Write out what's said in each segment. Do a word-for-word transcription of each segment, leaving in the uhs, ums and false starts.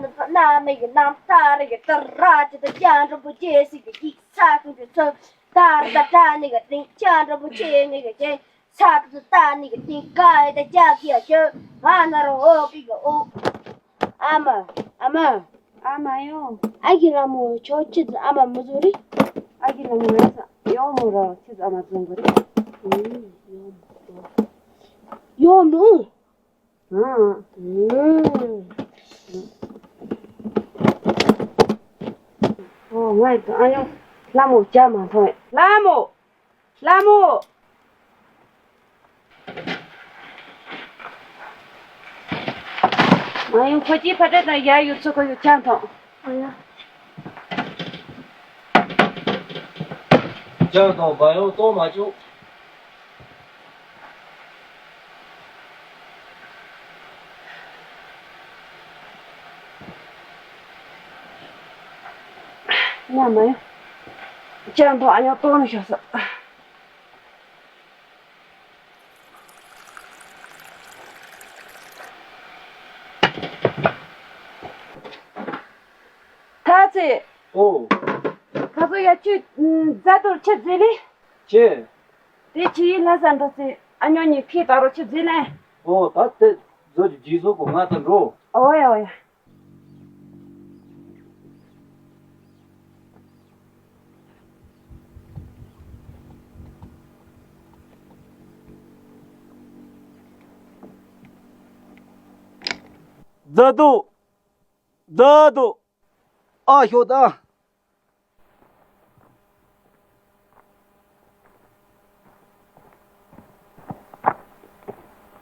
ན་མི་གི་རྣམ་ཐར་གི་ཏི་ར་ཅི་ཏི་ཅང་འགྲོ་བུ་ཅེ་སི་གི་ཡིག་ས་ཀུན་གྱི་ཚུལ་ད་ར་ད་ད་ནི་གི་ཏིང་ཅང་འགྲོ་བུ་ཅེ་ནི་གི་ཅེ་ས་ཀུན་གྱི་ད་ནི་གི་ཏིང་ཀ་ཡི་ད་ཅག་གི་ཡ་ཅོ་ཨ་ན་རོ་ཨོ་པི་གི་ཨོ། ཨ་མ། ཨ་མ། ཨ་མ་ཡོ། ཨ་གི་ལ་མོ་ཁྱོད་ཅི་ཨ་མ་མི་བཟོ་རི། ཨ་གི་ལ་མོ་ཡོ་ས་ཡོ་མོ་ར་ཅི་ཨ་མ་བཟོ་གི་རི། ཡོ་མོ། ཡོ་མོ། ཨོ་ང་ཡི་ཨ་ཡོ་ལ་མོ་ཅག་མ་མཐོང་ལ་མོ། ལ་མོ། མ་ཡོང་ཁོ་ཅི་ཕ་དྲེ་དང་ཡ་ཡོད་ཚོ་ཁོ་ཡོད་ཅང་ཐོང་། ཨ་ཡ། ཅང་ཐོང་བ་ཡོང་གཏོང་མ་བཅུག་ང་མ་ཡོང་། ཅང་ཐོང་ཨ་ཡོང་གཏོང་ནི་ཤོག་ས། ཐ་ཚེ། ཨོ། ཁ་སོ་ཡ་ཁྱོད་མཛའ་དོར་ཆི་ཟེ་ལི། ཅེ། དེ་ཁྱི་ཡི་ལྷ་ས་འགྲོ་ཚེ་ཨ་ཉོ་ཉི་ཕི་ད་རོ་ཆི་ཟེ་ནས། ཨོ་ད་དེ་ཟོ་ཅི་ཇི་ཟོ་གོ་ང་ད་འགྲོ། ཨོ་ཡ་ཨོ་ཡ། མཛའ་དོ། མཛའ་དོ། ཨ་ཤོ་ད།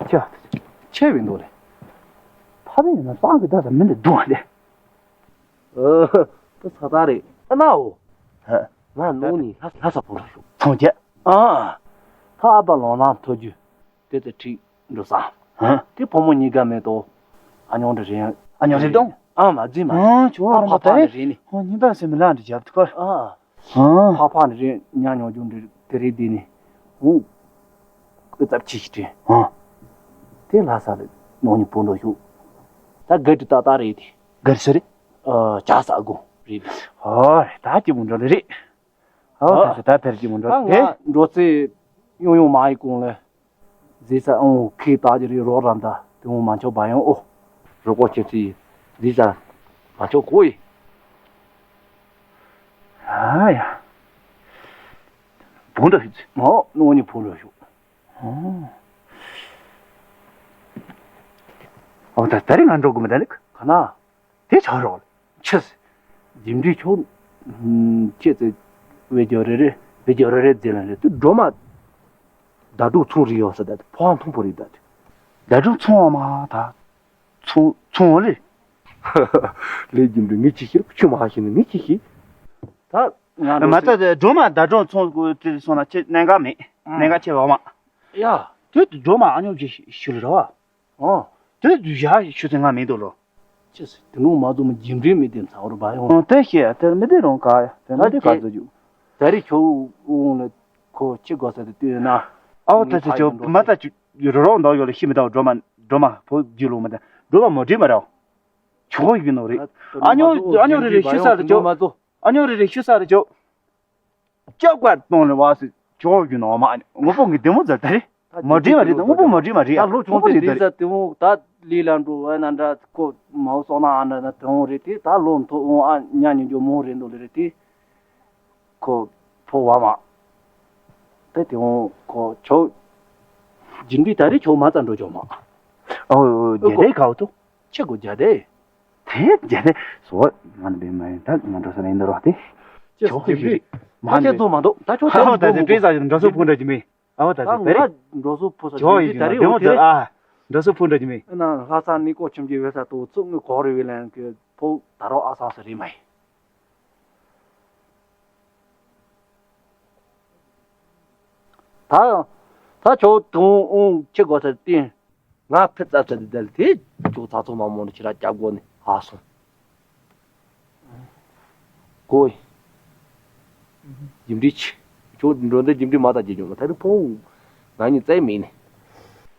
ཆ། ཆེ་བའི་མདོ་ལས། ཕ་མེས་ཡིན་ན་སང་གི་ད་ད་མི་འདི་སྡུག་ཨ་ལེ། ཨ། ད་ས་ད་རེད། ཨ་ན་འོ། ཧ། ང་ནོ་ནི་ལྷ་ལྷ་ས་ཕོ་ལ་ཤོག་ཚོང་རྒྱག་ཨ། ད་ཨ་ཕ་ལོང་ནང་ཐོ་རྒྱུ། དེ་དེ་ཁྲིད་འགྲོ་ས། ཧ། དེ་ཕོ་མོ་གཉིས་ཀ་མེད་དོ། ཨ་ཉོང་འདྲ་རེད། ཨ་ཉོང་རེད་དོ། ཨ་མ་རྫི་མ། ཨ་ཆོ་ཨ་ར་ཕ་མ་ཕ་ད་ཕ་རེད། ནི་རེད་ནི། ཨ་ཉི་ད་སེ་མི་ལ་འདྲ་རྒྱབ་ཐུ་ཁར། ཨ། ཨ། ཕ་ཕ་ནི་རེད་ཉ་ཉོང་རྒྱུ་འདྲ་དེ་རེད་དེ་ནི། འུ། ཨུ་ཙབ་ཆི་ཞིག་དྲན། ཨ། དེ་ལྷ་ས་རེད་ནོ་ནི་བུ་འགྲོ་ཤུག་ད་ག་དྲི་ཏག་ཏག་རེད་དེ། ག་རེ་ཟེར་རེད། ཨ་ཇ་ས་དགོ་རེད། ཨོ་རེད་ད་ཅི་མོ་འགྲོ་ལེ་རེད། ཨོ་ད་ད་ཕེར་གྱི་མོ་འགྲོ་ད་དེ། ང་འགྲོ་ཚེ་ཡོང་ཡོང་མ་ཡི་གོང་ལ། ཟི་ས་ཨོང་ཁི་ཏ་ཅི་རི་རོགས་རམ་ད་དེ་འོང་མ་ཆོག་བ་ཡོང་ཨོ། རོགས་པོ་ཁྱེད་ཚི་ཟི་ས་མ་ཆོག་གོ་ཡི། ཨ་ཡ། བུ་འདྲ་ཞིག་ཚི་མོ་ནོ་ནི་བུ་འདྲ་ཞུ། ཨོ་ད་ད་རེ་ང་འགྲོ་གི་མི་འདྲ་ནི་ག་ན། དེ་ཆགས་རོགས་ལ་ཆེས། འཇིམ་འདྲི་ཁྱོད། ཁྱེད་ཚེ། བེ་རྒྱོ་རེ་རེ་བེ་རྒྱོ་རེ་རེ་ཟེར་ལ་རེ་དུ་སྒྲོལ་མ། ཟླ་གྲོགས་ཚོང་རིག་ཡོད་ས་ད་ཕོ་བ་མཐོང་པོ་རེད་ད། ཟླ་གྲོགས་ཚོང་བ་མ་ད། ཚོང་ཚོང་རེད། ལས་འཇིམ་འདྲི་ངས་ཅི་ཤེས་ཁྱོད་མ་ཤེས་ན་ངས་ཅི་ཤེས། ད་ང་མ་ད་སྒྲོལ་མ་ཟླ་གྲོགས་ཚོང་དེ་སོང་ན་ཁྱེད་གནད་འགག་མེད་གནད་འགག་ཆེ་བ་མ། ཡ། དུས་དུ་སྒྲོལ་མ་ཨ་ཉོ་ཅི་ཞུ་ལ་ར་བ། ཨོ། དེ་དུས་ཡ་ཆུ་ཚན་ང་མེད་དོ་རོ། ཅི་ཟེར་དེ་ནུ་མ་ཙུ་མ་འཇིམ་རིན་མི་དེ་ཚ་བོར་བ་ཡོང་། ཨོ་དེ་ཤེས་དེ་མི་དེ་རོང་ག་ཡ་དེ་མི་དེ་ག་ཙུ་རྒྱུ། ད་རི་ཁྱོ་འོང་ལ་ཁོ་ཅི་དགོས་ས་དེ་ལྟོས་ན། ཨའོ་ད་ཚེ་ཁྱོ་མ་ད་ཅུ་རོ་རོང་འདོག་ཡོད་ལ་ཤི་མི་ད་འགྲོ་མ་འགྲོ་མ་བོ་རྒྱུ་ལོ་མ་ད་འགྲོ་མ་མོ་འདྲི་མ་ར། ཁྱོ་ཡོད་ནོ་རེད། ཨ་ཉོ་ཨ་ཉོ་རེ་རེ་ཤི་ས་རེ་ཅོ། ཨ་ཉོ་རེ་རེ་ཤི་ས་རེ་ཅོ། ལྕགས་པར་གཏོང་ལེ་བ་སི་ཇོ་རྒྱུ་ནོ་མ་ངོ་པོ་ངི་བདེ་མོ་ཛར་ད་རེ། མ་འདྲི་བ་རེད་ད་དངོས་པོ་མ་འདྲི་བ་རེད་ད་ལོ་ཆུང་དེ་ལི་ས་དེ་མོ་ད་ལི་ལ་འགྲོ་བ་ན་འདྲ་ཁོ་མའོ་སོང་ན་ཨ་འདྲ་ན་དེ་མོ་རེད་དེ་ད་ལོ་མཐོ་འོང་ཨ་ཉ་ཉོ་རྒྱུ་མོ་རེད་འདུག་ལེ་རེད་དེ། ཁོ་ཕོ་བ་མ་དེ་དེ་འོང་ཁོ་ཆོ་རྒྱུ་འདྲི་ད་རེ་ཆོ་མ་ཙ་འགྲོ་ཆོ་མ། ཨོ་ཨོ་རྒྱ་ལེ་གའོ་ཏོ། ཆེ་གོ་རྒྱ་དེ། དེ་རྒྱ་དེ་སོ་ང་ནི་མ་ཡིན་ད་ང་འགྲོ་ས་ནས་འདི་རོགས་དེ། ཆོག་གི་རེད། མ་ཁྱེད་ཚོ་མ་འདུག་ད་ཆོག་ཧ་ཧ་ད་དེ་བྲེས་ས་འགྲོ་སོ་ཕུག་འདྲ་གི་མེད། ཨ་བ་ད་ད་དེ་ང་འགྲོ་སོ་ཕུག་ས་ཆོག་ཡིན་ད་རེ་འོ་དེ་ཨ་འགྲོ་སོ་ཕུག་འདྲ་གི་མེད། ཨ་ན་ལྷ་ས་ནི་ཀོ་ཁྱིམ་གྱི་བེ་ས་ཏོ་ཚུགས་ངི་གོ་རེ་བེ་ལན་གི་ཕོ་ད་རོགས་ཨ་ས་ས་རེད་མ་ཡིན། ད་ད་ཆོག་དུང་ཨུང་ཁྱེད་གོ་ས་བསྟན། ང་ཕི་ཙ་ཙ་དེ་དལ་དེ་ཅོག་ཚ་ཚོ་མ་མོ་ནི་ཁྱེད་ར་སྐྱབས་དགོ་ནི་ཧ་སོང་། ཀོ་ཡི། རྒྱུ་འབྲས་ཆི། ཅོག་འགྲོ་འདི་རྒྱུ་འབྲས་མ་ད་རྒྱུ་ཉོ་མ་ད་ནི་ཕོ། ང་གཉིས་རྩ་མེད་ནི།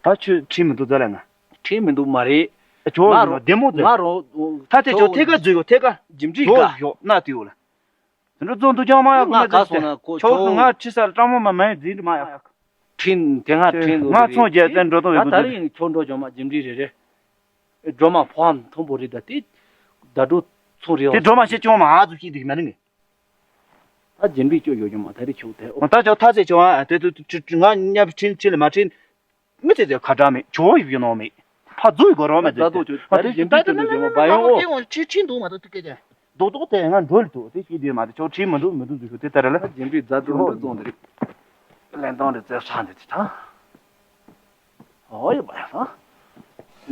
ད་ཁྱོད་ཁྲིད་མི་འདུག་ཙ་ལ་ན། ཁྲིད་མི་འདུག་མ་རེད། ཨ་ཇོ་ང་ཡོད་ནོ་རོ་བདེ་མོ་ང་རྫོགས། རོ་ད་དེ་ཇོ་ཐད་ཀ་འཛུལ་ཡོད་ཐད་ཀ་འཇིམ་འདྲི་ཇོ་ག་ཡོད་ན་དེ་ཡོད་ལ། དེ་འདྲ་རྫོགས་འདུག་ཀྱང་མ་ཡག་ང་ག་སོང་ན་ཁོ་ཇོ་ཇོ་ང་ཁྲི་ས་ལ་སྤྲང་མོ་མ་མ་ཡིན་འཛིན་འདྲི་མ་ཡག་ཁྲིན་དེ་ང་ཁྲིན་ང་ཚོང་རྒྱལ་བཙན་འགྲོ་དོན་ཡོད་ད་ད་རེ་ཡིན་ཁྱོད་འགྲོ་ཇོ་མ་འཇིམ་འདྲི་རེ་རེ། སྒྲོལ་མ་ཕོ་བ་མཐོན་པོ་རེད་ད་དེ། ཟླ་གྲོགས་ཚོང་རེད་དེ་སྒྲོལ་མ་ཤེས་ཀྱང་མ་ཧ་ཚུགས་ཤིག་དེ་མ་རིང་ངས། ད་རྗེས་འབྲི་སྐྱོ་ཡོད་ཀྱང་མ་ད་རེ་ཁྱོད་དེ་ཨོ། ད་ཅོག་ཐ་ཚེ་ཆོ་ཨ་དེ་དུ་ང་ཉབ་ཁྲིན་ཁྲིན་ལ་མ་ཁྲིན། མི་ཚེ་ཚེ་ཁ་གྲག་མེད་ཇོ་ཡིབ་ཡོད་ནོ་མེད། ཕ་རྫུ་ཡི་གོ་རོགས་མེད་དེ་ད་དུ་ད་རེ་རྗེས་འབྲི་སྐྱོ་ཡོད་ཀྱང་མ་བ་ཡོང་ཨོ། ཁྲིན་ཁྲིན་འདུག་མ་གཏོགས་དུ་སྐད་ཆ། རྡོག་རྡོག་དེ་ང་འགྲོ་ལ་འདུག་དེ་ཤེས་དེ་མ་དེ་ཆོག་ཁྲིད་མི་འདུག་མི་འདུག་འདུག་ཤོག་དེ་ལྟར་ལ། རྗེས་འབྲི་རྫ་དུ་འདུག་རྫོང་དེ་རེད། ལན་སྟོང་རེ་རྩེ་ས་འདི་དེ་དང་། ཨོ་ཡོད་པ་ཡང་།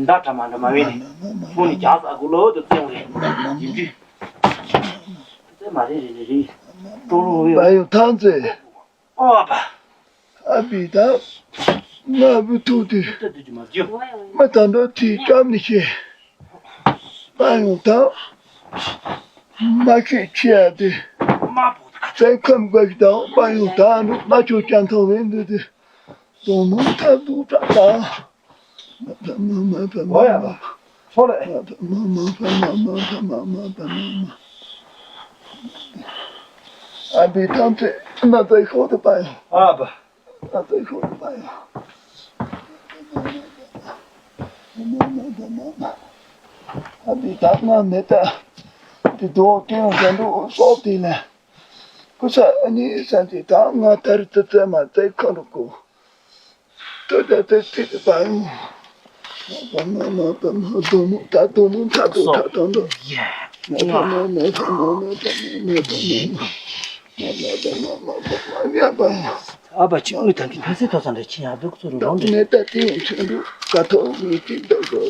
འདྲ་འདྲ་མ་འདྲ་མ་བས་ནི། ཁོང་ནི་རྒྱག་ས་དགུ་ལོ་དུ་བཙན་རེད། རྗེས་འབྲི། རྩེ་མ་རེད་རེད་རེད་རེད། ཀྲོ་རུ་བས། བ་ཡོང་ཐང་རྩེ། ཨོ་པ། ཨ་བི་ད། ང་བུ་ཐུག་དུས། ཏུ་ཏུ་ཅི་མ་རྒྱུ། མ་ད་འགྲོ་དེའི་སྐམ་ནི་ཤེས། པ་ཡོང་ད། མ་ཤེས་ཆེ་ཡ་དེ། མ་པོ་ད། ཙན་ཁམ་དགའ་ཞིག་དང་པ་ཡོང་ད་འགྲོ་མ་ཆོག་ཅན་ཐོག་བས་འདུག་དེ། དོ་མོ་ཐབས་སྡུག་དྲག་ད། མ་ཕ་མ་མ་ཕ་མ་ཨོ་ཡ་མ། ཕ། ཆོག་ལེ། མ་ཕ་མ་མ་ཕ་མ་མ་ཕ་མ་མ་ཕ་མ་མ། ཨ་བི་ཐམས་ཅད་ན་ཚ་ཤོག་ཏུ་པ་ཡོང་། ཨ་བ། ན་ཚ་ཤོག་ཏུ་པ་ཡོང་། ཨ་བི་ད་ང་མེད་ད། དེ་དོ་ཀེང་ཟན་དུ་སོགས་དེ་ལ། ཀུ་ས་ཨ་ནི་སན་ཅི་ད་ང་ད་རི་ཏི་ཙེ་མ་ཙེ་ཁ་རུ་ཀུ། ཏོ་ཏ་ཏེ་ཏི་ཏི་པ་ཡོང་། མ་པ་མ་མ་པ་མ་དོ་མོ་ད་དོ་མོ་ད་དོ་ད་དོ་དོ། ཡ། མ་པ་མ་མ་པ་མ་མ་པ་མ་མ་པ་མ་མ་པ་མ་མ་པ་མ་ཡ་པ་ཡ། ཨ་པ་ཅི་མི་ཐང་གི་ཕན་སེ་ཐོ་ཚང་རེ་ཁྱི་ཡ་དུ་ཚུ་རུ་རོང་རེ། མེ་ཏ་ཏི་ཡོང་ཆེན་རུ་ཀ་ཐོ་མི་ཏི་དོ་དོ་ཡ།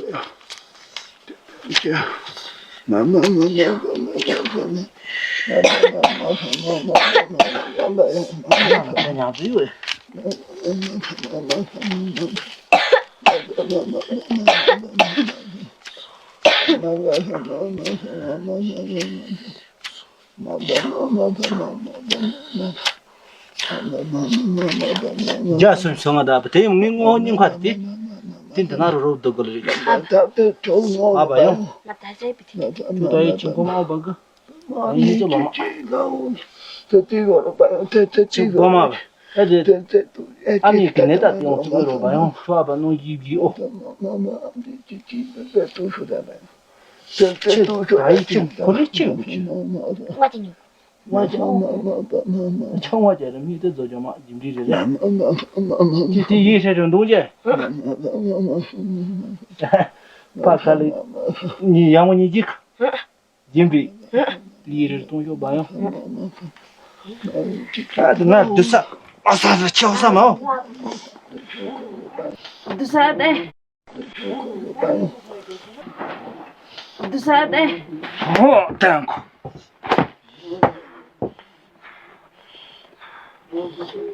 རྒྱ་སུན་སོང་ང་ད་བུ་དེ་ཡང་ངའི་ངོ་སྙིང་ཁ་དེ་དེ་འདི་ན་རུ་རུ་འདུག་གོ་ལེ། ཨ་བ་ཡང་། ང་ད་ཅའི་བི་ཐི་ནི། ཅུ་ད་ཡི་ཅིང་གོ་མ་བ་གི། ཨ་ཡིན་ཅི་ལོ་མ། ཅིང་གོ་མ་བ། ཨ་དེ། ཨ་ནི་གི་ནེ་ད་དེ་ཡང་ཅུ་གི་རོ་བ་ཡང་ཆུ་ཨ་བ་ནོ་ཡི་བི་ཨོ། ཆེ་ད་ཡི་ཅིང་གོ་ལེ་ཅིང་གོ་ལེ། ང་དེ་ཉོ། ང་ཆང་ཆང་བ་ཅན་རེད་མི་དེ་རྫོགས་ཅོག་མ་རྗེས་འབྲི་རེད་རེད། དེ་དེ་ཡིན་ཧྲེ་རེད་འདུག་ཅེ། ཕ་ཁ་ལི་ཉི་ཡང་མོ་ཉི་གཅིག་རྗེས་འབྲི་ལི་རེ་གཏོང་ཤོག་བ་ཡང་། ཨ་དེ་ང་དུ་ས་ཨ་ས་ས་ཆེ་བ་ས་མའོ། དུ་ས་དེ། འདི་ས་ཏེ། ཧོ་ཏན་ཁོ།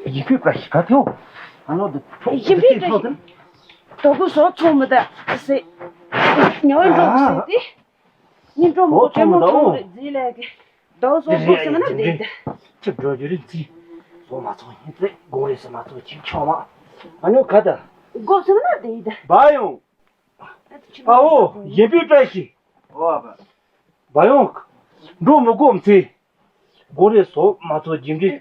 ཡིན་ཕུད་པ་ཞིག་ག་ཐེའོ། ཨ་ནོ་འདི། ཡིན་ཕུད་པ་ཞིག་དོ་ཀུ་སོགས་ཚོགས་མི་ད་སེ། ཉོ་འགྲོ་སེ་ཏེ། ཉིན་གྲོ་མོ་ཨོ་གྲོ་མོ་ཚོང་མི་འདུག་ཚོང་རེ་རྫི་ལས་ཀི། ཟླ་བ་སོ་སོ་སེ་མ་ན་བསྡད་ད། ཁྱི་འགྲོ་རྒྱུ་རེད་རྫི། ཟོ་མ་ཚོང་ཡིན་ཚེ་དགོང་རེ་སེ་མ་ཚོང་ཁྱི་ཆོག་མ། ཨ་ཉོ་ག་ད། སྒོ་སེ་མ་ན་བསྡད་ད། བ་ཡོང་། ཨ་ཨོ་ཡིན་པའི་བཀྲ་ཤིས། ཨོ་ཨ་བ། བ་ཡོང་། འགྲོ་མི་དགོ་མཚེ། དགོང་རེ་ཟོ་མ་ཚོང་རྒྱུ་འབྲས་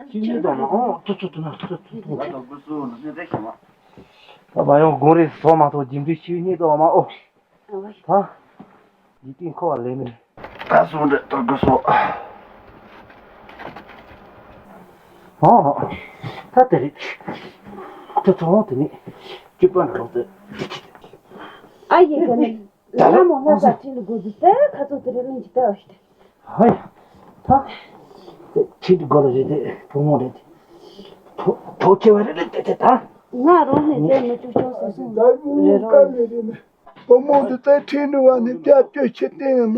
ཁྱི་གཉིས་དང་མ་ཨོ་ཐུ་ཚུ་ཐུ་ན་ཐུ་ཚུ་ཐུ་ཐུ། ད་བ་ཡོང་དགོང་རེ་ཟོ་མ་ཚོང་རྒྱུ་འབྲས་ཁྱི་གཉིས་དང་མ་ཨོ། ད། ཡིད་བརྟན་འཁོར་བ་ལས་མིན། ད་སོང་འདྲ་ད་དགོས་སོ། ཨོ། ད་དེ་རེད། ད་ཚོང་དེ་ནི་སྐྱིད་པ་འདྲ་ལོག་ཏུ། ཨ་ཡེ་ག་ནི། ད་ལ་མོ་ལ་ས་ཁྲིད་དགོས་འདུག་ད་ཁ་ཚོ་དེ་རེད་ལན་གྱི་ད་ཨོ་ཤི་ད། ཧོ་ཡ། ད། ཁྲིད་དགོས་རེད་དེ་བུ་མོ་རེད་དེ། ཐོ་ཐོ་ཁེ་བ་རེད་དེ་དེ་ད། ང་རང་ནས་བཙལ་མི་བཅུག་ཆོག་ཟེར་སོང་། རེད་རོ། བུ་མོ་འདི་ལྟར་ཁྲིད་འགྲོ་བ་ནི་སྐྱབས་བཅོལ་ཆེ་བསྟན་མ།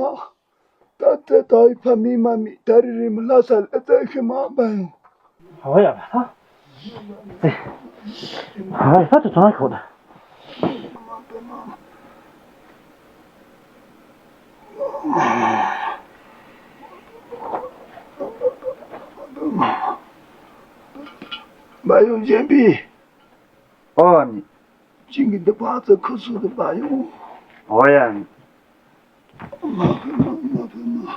ད་ལྟ་ད་ཡི་ཕ་མི་མ་མི་ད་རི་རི་མི་ལྷ་ས་ལ་ལྟ་ཤི་མ་པ་ཡོང་། ཧོ་ཡ་ཧ། ཧ་ཡ་ཧ་དུ་ཚང་ཤོག་ད། མ་ཡོང་གཞན་པའི། ཨོ་ནི། ཅིང་གི་འདི་བག་ཚ་ཁུ་སུ་དུ་བ་ཡོང་། ཨོ་ཡ། མ་ཕེ་མ་མ་ཕེ་མ།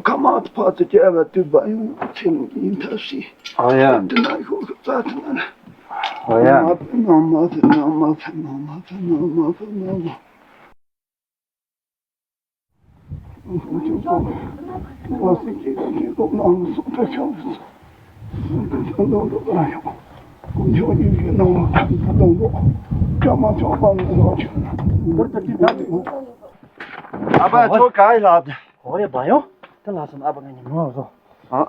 ཁ་མ་ཕ་ཚོ་སྐྱེ་བ་དུས་པ་ཡོང་ཚེ་ལུང་ཡིན་ཐབས་ཤིག་ཨོ་ཡ། དེ་ན་ཤོག་ཤོག་རྩ་དེ་ན་རེ། ཨོ་ཡ། མ་ཕེ་མ་མ་ཕེ་མ་མ་ཕེ་མ་མ་ཕེ་མ་མ་ཕེ་མ་མ། ཨ་ཕ་ཁྱོད་ག་ཡི་ལགས། ཨོ་ཡ་བ་ཡོང་། དེ་ལ་སོང་ཨ་ཕ་ང་ཉིན་མོ་བཟོ། ཨ།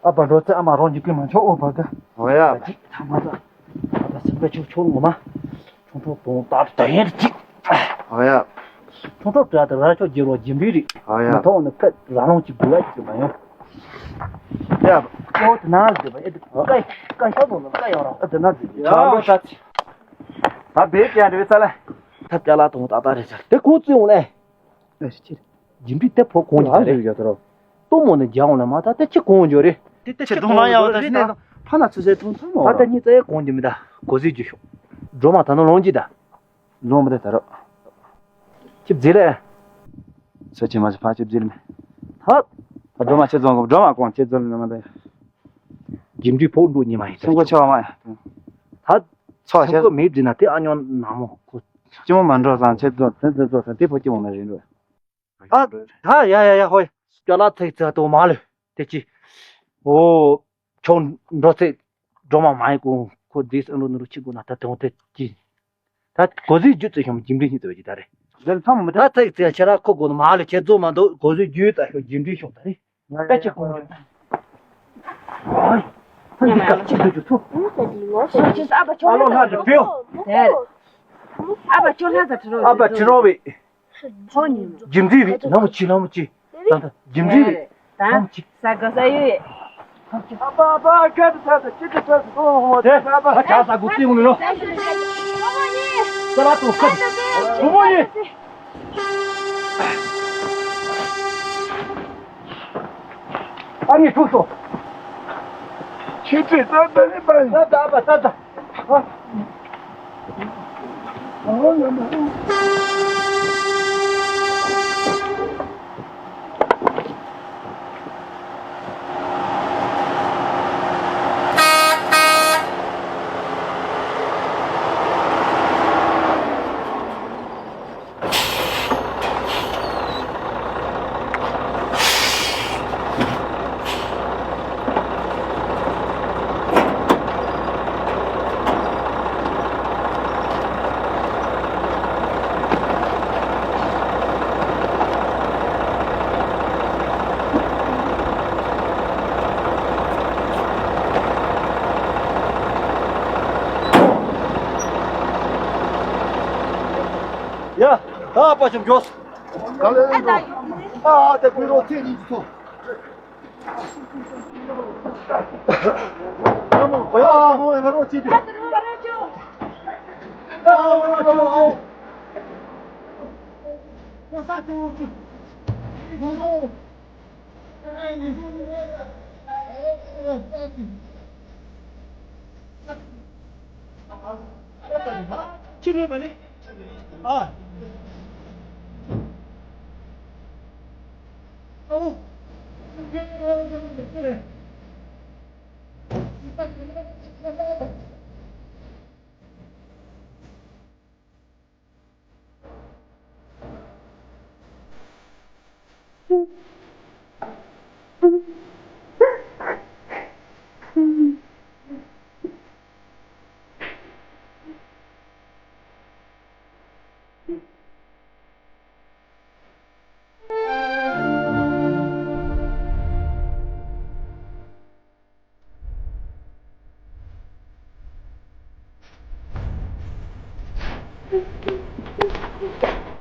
ཨ་ཕ་འགྲོ་ཚེ་ཨ་མ་རང་གི་ཀུན་མ་ཆོག་ཨོ་བ་ག་ཨོ་ཡ། ཅིག་ཐ་མ་ད། ཨ་ཕ་སེམས་པ་ཆུ་ཆུ་ངོ་མ། ཁྲུང་ཁྲུང་དང་ད་ད་ཡན་ཅིག་ཨོ་ཡ། ཁྲུང་ཁྲུང་ད་ད་ར་ཆོག་རྒྱལ་རོགས་རྒྱུ་འབྲས་རེད། ཨོ་ཡ། མ་ཐོག་ནི་ཀ་ར་ལོང་ཅིག་དགོས་ཡ་ཅིག་མ་ཡོང་། ཡ། ཨོ་དེ་ན་ཟེར་བ་ཨེ་དེ་ཀ་ཀ་ཤ་དང་ཀ་ཡོང་ར་ཨ་དེ་ན་ཟེར་ཡ་ལོ་ད་ཅི། ད་བེད་ཀྱང་རེད་ས་ལ། ད་ཅ་ལག་དང་ད་ད་རེད་ས་དེ་ཁོང་བཙུན་འོང་ལེ། ཨེ་ཤི་ཁྱེར། རྒྱུ་འབྲས་དེ་ཕོ་གོང་གི་རེད། ལྟོ་མོ་ནས་རྒྱག་འོང་ལ་མ་ད་དེ་ཁྱི་གོང་འཇོག་རེད། དེ་དེ་ཁྱི་གདོང་ལ་ཡང་བ་ད་ཤི་ནས་ཕ་ན་ཚི་ཟེར་ཐུང་ཐུང་མོ་ད་ལྟ་གཉིད་ཙེ་གོང་གི་མི་ད་གོ་ཟི་རྒྱུ་ཤོག་སྒྲོལ་མ་ད་ནོ་ལོང་གི་ད། ལོང་མི་ད་ད་རོ། ཁྱི་བརྫི་ལེ། ས་ཆེ་མ་ཆེ་ཕ་ཁྱི་བརྫི་ལེ་མེ། ད། ད་སྒྲོལ་མ་ཁྱི་རྫོང་གི་སྒྲོལ་མ་གོང་ཁྱི་བརྫི་ལེ་མ་ད། རྒྱུ་འབྲས་ཕོ་འགྲོ་ཉི་མ་ཡིན་ད། སེམས་ཁོ་ཆེ་བ་མ་ཡ། ད། ཚོགས་ཆེ། སེམས་ཁོ་མེད་བརྫི་ན་དེ་ཨ་ཉོ་ན་མོ་ཁོ། ཅི་མོ་མ་འགྲོ་ཙང་ཁྱི་རྫོང་དེ་འཛིན་ཚོགས་ཚང་དེ་ཕོ་སྐྱིད་འོང་ན་རིན་འགྲོ། ཨ། ད་ཡ་ཡ་ཡ་ཧོ། སྐྱོ་ལ་ཚིག་ཚིག་ཏུ་མ་ལུས་དེ་ཅི། ཨོ། ཁྱོད་འགྲོ་ཚེ་སྒྲོལ་མ་མ་ཡིན་གོང་ཁོ་དེས་ཨ་ནུ་ནུ་རུ་ཁྱི་དགོས་ན་ད་དེ་འོང་དེ་ཅི། ད་གོ་ཟི་རྒྱུ་ཙེ་ཤོམ་རྒྱུ་འབྲས་གཉིས་ཙེ་བ་ཅི་ད་རེད། འདིར་མཚམས་མི་ད་ཚིག་ཚིག་ཁྱེད་ར་ཁོ་དགོས་ན་མ་ལུས་ཁྱེད་རྫོགས་མ་འདུག་གོ་ཟི་རྒྱུ་ད་ཤོ་རྒྱུ་འབྲས་ཤོག་ད་རེད། ད་ཅི་གོ་ཨ་འདི་ཀ་ཅི་འདུག་རྒྱུ་ཐུབ། ཨ་ལོ་ལྷ་རེ་བེའོ། ཨ་བ་ཁྱོད་ལྷ་ས་ཁྲི་རོ། ཨ་བ་ཁྲི་རོ་བེ། ཁོ་ཉིན་རྒྱུ་འབྲས་རེད། ལམ་ཅི་ལམ་ཅི། ད་ད་རྒྱུ་འབྲས་རེད། ད་ལམ་ཅི། ས་ག་ས་ཡོད། ཨ་པ་ཨ་པ་ཁ་ཏུ་ཁ་ཏུ་ཅི་ཏུ་ཁ་ཏུ་ཁོ་ཧོ་ཏེ་ཨ་པ་ཁ་ཏུ་ས་གུ་ཏི་མུ་ནོ། ས་ལ་ཏུ་ཁ་ཏུ་ཁོ་ཧོ་ཡེ། ཨ་ནི་ཐུག་སོ། ཁྱེད་ཚོས་ད་ད་ནི་པ་ཡིན། ད་ད་པ་ད་ད། ཡ། ད་པ་ཆུང་མགྱོགས། ག་ལེ་ཨ་ད་ཡོང་། ཨ་ཨ་ད་བུ་རོ་ཚེ་ཡིན་ཚོ། ཨ་མོ་ཨ་མོ་ཨ་རོ་ཚེ་དེ། ཨ་རོ་ཚེ།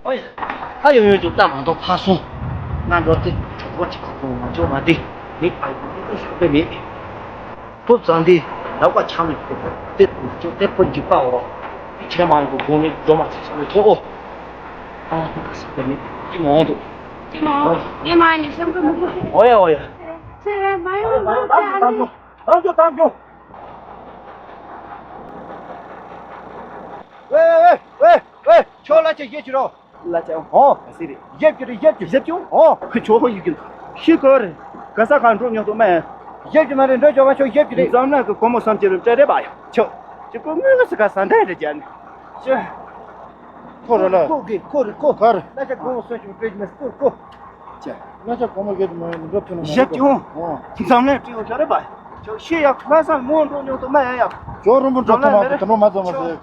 ཨོ་ཡ། ད་ཡོང་ཡོང་ཅུང་ལྟ་མ་མཐོང་ཕར་སོང་། ང་འགྲོ་དེ་གྲོགས་པོ་ཅིག་ཁོ་ཁོ་ང་ཅོ་མ་དེ་མི་ཨ་ཡོང་དེ་ཤོག་པའི་མི། ཕུབ་ཙང་དེ་ལག་པ་ཆང་ལ་ཡོད་དེ་ང་ཅོ་དེ་ཕོ་འཇིགས་པ་འོ། ཁྱེད་མ་ཡོང་གོང་ནས་འགྲོ་མ་ཚེ་ཚང་མི་ཐོག་ཨོ། ཨ་ཁོ་ད་ཤོག་པའི་མི་ཅི་མ་འོང་དུ། ཅི་མ་འོང་། ངས་མ་ནི་སེམས་ཁུར་མི་དགོས། ཨོ་ཡ་ཨོ་ཡ། ཚེ་རིང་མ་ཡོང་མ་ཡོང་། རང་ཚོ་དམ་བཅུག་ཝེ་ཝེ་ཝེ་ཝེ། ཁྱོད་གླ་ཆ་བཞེས་ཀྱི་རོ། གླ་ཆ། ཨོ། ག་ཚོད་རེད། བཞེས་ཀྱི་རེད། བཞེས་ཀྱི། བཞེས་ཀྱི། ཨོ། ཁྱོད་ཡོད་ཀྱི་ཤི་གོ་རེད། ག་ས་གང་འགྲོ་མྱོང་དུ་མེད། བཞེས་ཀྱི་མ་རེད། འགྲོ་ཆོག་མ་ཆོག་བཞེས་ཀྱི་རེད། འཛམ་གླིང་གི་སྒོར་མོ་སུམ་ཅུ་རེ་སྤྲད་རེད་པ་ཡ། ཁྱོད། ཁྱོད་ཀོ་ངོས་ལ་སི་ཀ་ས་འདས་རེད་ཀྱང་། ཁྱོད། ཁོ་རེད་ལ། ཁོ་གི་ཁོ་རེད་ཁོ། ག་རེད། གླ་ཆ་སྒོར་མོ་སུམ་ཅུ་སྤྲད་ཀྱི་མེད། ཁོ་ཁོ། ཅེ། གླ་ཆ་སྒོར་མོ་ཡོད་ནི་འགྲོ་ཐུབ་ནི་མ་རེད། བཞེས་ཀྱི། ཨོ། འཛམ་གླིང་སྤྲེའུ་ཤ་རེད་པ། ཁྱོད་ཤི་ཡག་ལྷ་ས་མོ་འགྲོ་མྱོང་དུ་མེད་ཡ། ཇོ་རིན་པོ་འགྲོ་ཐུབ་མ་ཐུབ། དུ་མ་ཚང་མ་ཟེར།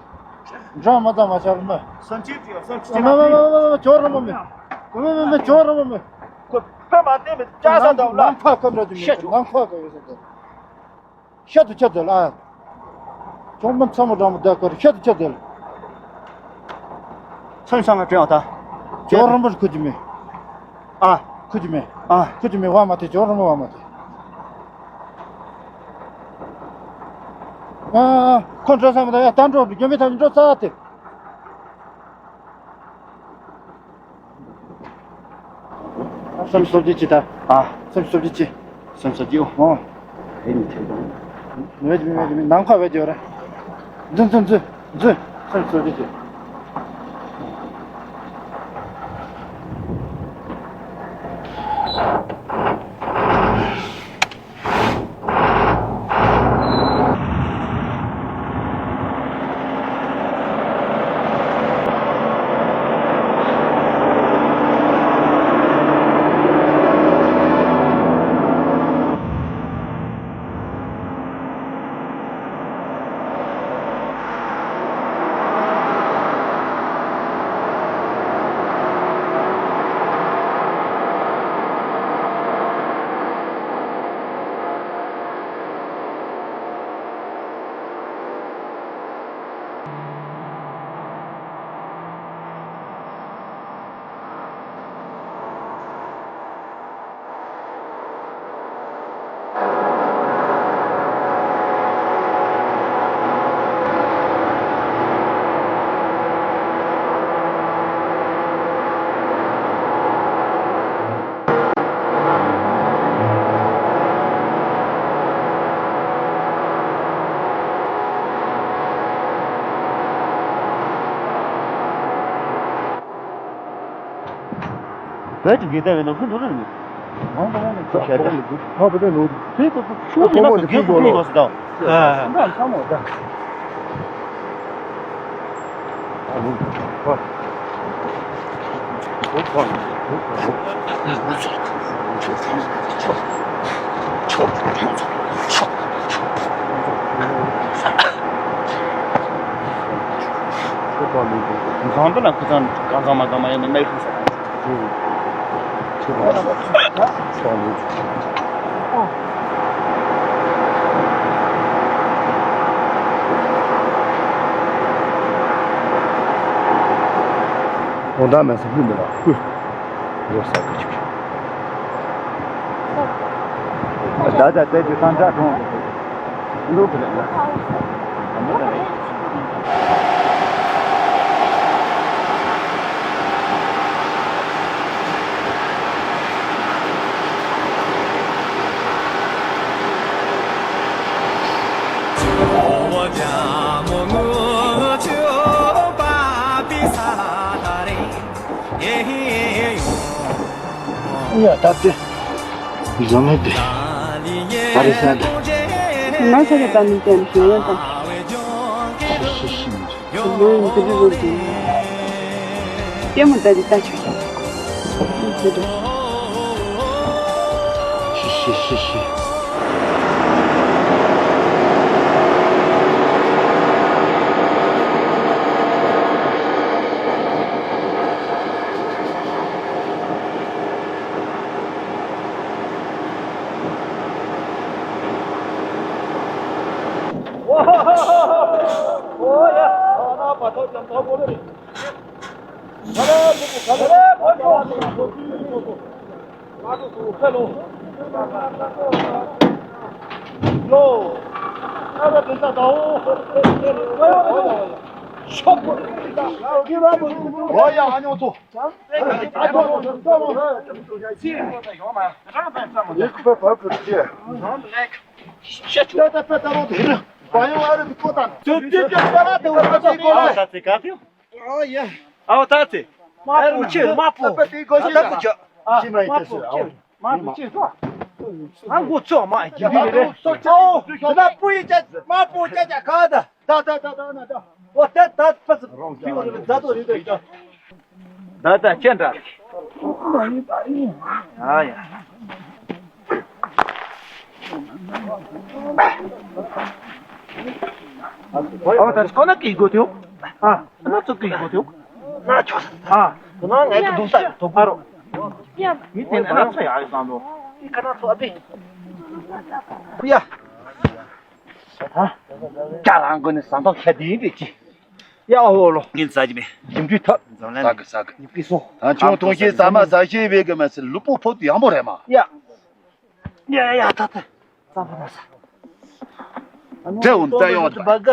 འགྲོ་མ་ཚང་མ་ཆར་མོ། སུམ་ཅུ་སྤྲད་ཡ། སུམ་ཅུ་སྤྲད་ཡ། མེ་མེ་མེ་མེ་མེ། ཇོ་རིན་པོ་མེ། མེ་མེ་མེ་མེ། ཇོ་རིན་པོ་མེ། ཁོ་ཕ་མ་བསྟན་པའི་ལྕགས་ཟམ་དང་ལ། ནང་ཁ་ཁ་འགྲོ་དུ་མེད། ཤ་ཆུ། ནང་ཁ་ཁ་ཡོད་ས་དེ། ཤ་དུ་ཆ་དེ་ལ། ཅོང་མ་ཚ་མོ་འགྲམ་མོ་བདག་གར་ཤ་དུ་ཆ་དེ་ལ། ཚོན་ཚང་མ་དྲན་བ་ད། ཇོ་རིན་པོ་ཁུ་ཅི་མེ། ཨ། ཁུ་ཅི་མེ། ཨ། ཁུ་ཅི་མེ་བ་མ་དེ། ཇོ་རིན་པོ་བ་མ་དེ། ཨ། ཁོ་འགྲོ་ས་མ་ད་ཡ། ད་འགྲོ་རྒྱ་མི་ཐང་འགྲོ་ས་དེ། སུམ་ཅུ་སོ་བརྒྱད་ཅིག་ད། ཨ། སུམ་ཅུ་སོ་བརྒྱད་ཅིག། སུམ་ཅུ་སོ་བརྒྱད། ཨོ། ཨེ་ནི་ཐེབས་དང་། མེད་མེད་མེད་མེད། ནང་ཁ་བས་ཡོད་ར། འཛུལ་འཛུལ་འཛུལ་འཛུལ། སུམ་ཅུ་སོ་བརྒྱད་ཅིག། བོད་ཀྱི་དགེ་ལྡན་བའི་ནང་ཁུལ་འགྲོ་རན་མེད། ང་ད་ནི་ཤ་ཤ་ཁོ་ལ་འདུག་ཧ་བོད་ནོར་དེ་ད་ཁུ་ཆུ་ཡིན་ན་ཁུ་རྒྱུ་ཁུ་ཡོད་ཟེར་ད། ཨ་འདྲ་ཚ་མོ་ད། ཨ་ནི་ཧ། འཛམ་བུ་ལ་ཁུ་ཚང་གང་ཚང་མ་གང་མ་ཡིན་ན་གནས་ཤིང་ས། ཨོ་ད་མེད་ས་ཕུད་འདི་ལ་ཕུད། ཡོད་ས་གི་ཆུ། ད་ད་དེ་དུས་ཐང་ཆ་གྲོང་འདུག་གི་རེད་ན། ཡ་ད་དེ། བཟོ་མེད་དེ། ཨ་རི་ས་དེ། ང་ཚོ་གི་ད་ནི་དེ་ཞུ་ཡོད་དང་། ཤི་ཤི་ཤི། ལོ་ཡིན་དེ་འདྲ་རེད་དེ། ལྟད་མོ་ལྟ་དེ་ལྟ་ཆོག་ཆོག་ཤི་ཤི་ཤི་ཤི། ཨའོ་ད་ཚེ། དམར་པོ་ཆེ། དམར་པོ། ད་ད་ཀུ་ཅོ། ཨ། དམར་པོ་ཆེ། དམར་པོ་ཆེ། ཨ། ང་མགོ་ཚོས་མ་ཡིན་གྱི་རེད། ཨོ། དེ་ན་སྤུ་ཡི་ཅ་དམར་པོ་ཅ་ཅ་ག་ད། ད་ད་ད་ད་ན་ད། ཨོ་ད་ད་ཕ་སི་ཕི་འོ་རེད། ད་དོ་རེད་ད། ད་ད་ཁྱེད་འདྲ། ཨ་ཡ། ཨོ་ད་ཁོ་ན་ཀི་གོ་ཐུ། ཨ། ཁོ་ན་ཚོ་ཀི་གོ་ཐུ། ཨ། ཁོ་ན་ངའི་གི་དུང་ས་དོ་ག་རོ། མི་དེ་ན་ཚོ་ཡ་ཡོད་དང་དོ། ཁ་ན་ཚོ་ཨ་པི། ཡ། ཀྱ་རང་གོ་ནི་ཟ་འདོག་ཁྱད་ལྡན་རེད་ཅི། ཡ་ཧོ་ལོ། ངས་ཟ་གི་མེད། ཞིམ་ཆུ་ཐབ། འཛམ་གླིང་ཟ་གི་ཟ་གི། ཡི་གེ་སོ། ད་ཁྱོད་ཐུང་ཤེས་ཟ་མ་ཟ་ཤེས་བས་གི་མ་ཟེར། ལུས་པོ་ཕོ་དུ་ཡང་པོ་རེད་མ། ཡ། ཡ་ཡ་ད་ད། ཙམ་པ་ན་ས། འདྲེ་འོང་ཙ་ཡོང་ད། བ་ག་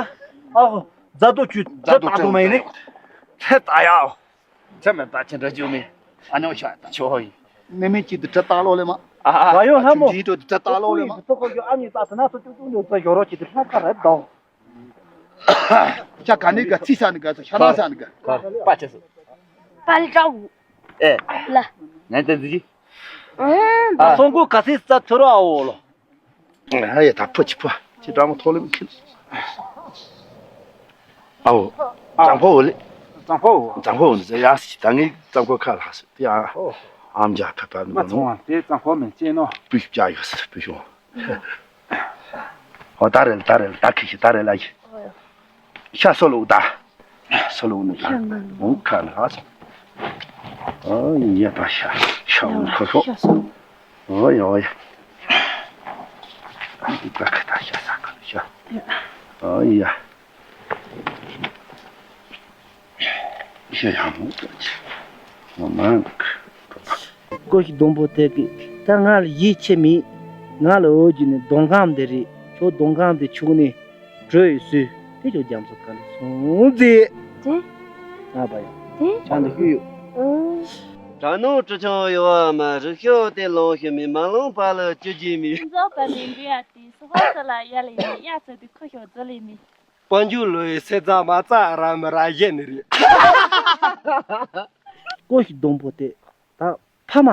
ཨ་ཧོ། རྫ་དོ་ཆུ་རྫ་དོ་ཏག་ཏོ་མ་ཡིན་ནི། ཁྲེ་ད་ཡ། ཁྲེ་མེད་ད་ཁྱེད་འདྲ་ཅུ་མེད། ཨ་ཉོ་ཤ་ད་ཆོ་ཧོ་ཡིན། ནི་མི་གཅིག་ཏུ་ཁྲེ་ད་ལོ་ལེ་མ། ཨ་ཨ། བ་ཡོ་ཧ་མོ། ཁྲེ་ད་ལོ་ལེ་མ། ཏོ་ཁོ་ཡོ་ཨ་ནི་ད་ད་ན་སོ་ཅུ་ཅུ་ཉོ་ད་ཡོ་རོ་གཅིག་ཏུ་ཁྲེ་ད་རེད་དོ། ཤ་ག་ནི་ག་ཚི་ས་ནི་ག་ཤ་ན་ས་ནི་ག་པ་ཆེ་སུ། པ་ལི་ཀྲ་བུ། ཨེ། ལ། ནན་ཏན་ཟི་ཅི། ཨ། སོང་གོ་ག་ཚི་ས་ཐུ་ར་ཨོ་ལོ། ཨ་ཡ་ད་ཕོ་ཆི་ཕོ་ཆི་ཀྲ་མོ་ཐོ་ལི་མི་ཁིལ། ཨའོ། ཨ། ཙང་ཕོ་འོ་ལེ། ཙང་ཕོ་འོ། ཙང་ཕོ་འོ་ནི་ཟེར་ཡ་སི་ད་ངའི་ཙང་ཕོ་ཁ་ལ་སི་དེ་ཨ། ཨོ། ཨམ་ཇ་ཕ་ཕ་མི་ང་ཚོ་ནོ། དེ་ཙང་ཕོ་མི་ཅེ་ནོ། པུ་ཤུ་ཅ་ཡོ་སི་པུ་ཤུ། ཨོ་ད་རེད་ད་རེད་ད་ཁི་ཤི་ད་རེད་ལ་ཡི། ཤ་སོ་ལུག་ད། སོ་ལུག་ནི་ད། འོང་ཁ་ལ་ཧ་སོ། ཨོ་ཡི་ཡ་ད་ཤ་ཤ་འོང་ཁ་ཤོ། ཨོ་ཡ་ཨོ་ཡ། ད་ཁ་ད་ཤ་ས་ཁ་ཤ། ཨོ་ཡ། ཤེས་ཡང་མོ་ཅོག་ཅི། མོ་མང་གི། ཀོ་ཤི་སྡོང་པོ་དེ་གི་ད་ང་ལ་ཡིད་ཆེས་མེད། ང་ལ་འོ་རྒྱུ་ནི་སྡོང་སྒམ་དེ་རེད། ཁྱོད་སྡོང་སྒམ་དེ་ཆུག་ནས་བྲོས་ཡོད་སུས་དེ་ཁྱོད་རྒྱ་མཚོ་ཁ་ལ་སོང་ཟེ། དེ། ཨ་བ་ཡ། དེ། ཆང་དུ་ཤུ་ཡོད། ཨང་། དྲ་ནོར་གྲི་ཆུང་ཡོད་བ་མ་རིག་ཤོ་དེ་ལོང་ཤོ་མི་མ་ལོང་པ་ལ་བཅུ་རྒྱུ་མི། འཛོག་པ་ནས་འབུ་ཡ་དེ་སུ་ཧོ་སུ་ལ་ཡ་ལ་ཡིན་ཡ་ཚོ་དེ་ཁོ་ཤོ་རྫོ་ལས་མི། དཔལ་འབྱོར་ལོ་ཡི་སེ་ཙ་མ་ཙ་ར་མི་ར་ཡེ་ནི་རེད། ཀོ་ཤི་སྡོང་པོ་དེ་ད་ཕ་མ་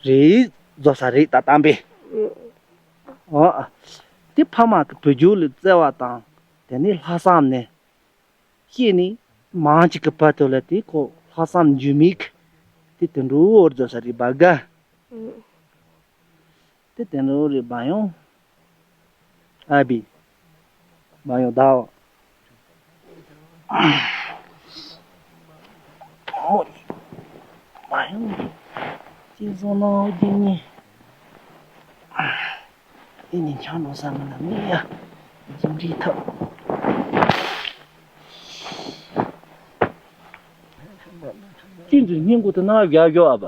རེད་རྫོགས་ས་རེད་ད་གཏམ་པས། ཨོ། དེ་ཕ་མ་གི་བུ་རྒྱུད་ལ་བརྩེ་བ་དང་དེ་ནས་ལྷག་བསམ་ནས་ཤེས་ནི་མང་ཅིག་གི་བར་དུ་ལ་དེ་ཁོ་ལྷག་བསམ་འཇུ་མིག་དེ་དུད་འགྲོ་བོར་རྫོགས་ས་རེད་བ་ག་དེ་དེ་འགྲོ་རེད་བ་ཡོང་། ཨ་བི། བ་ཡོང་ད་བ། མོ་རེད། བ་ཡོང་། ཅི་བཟོ་ན་འོ་དེ་ནི། དེ་ནི་ཆང་འགྲོ་ས་མི་ལ་མི་ཡ། འཛིན་རིག་ཐབས། ཅི་འདྲ་སྙིང་གུ་དུ་ན་བཞག་བཞག་ཨ་བ།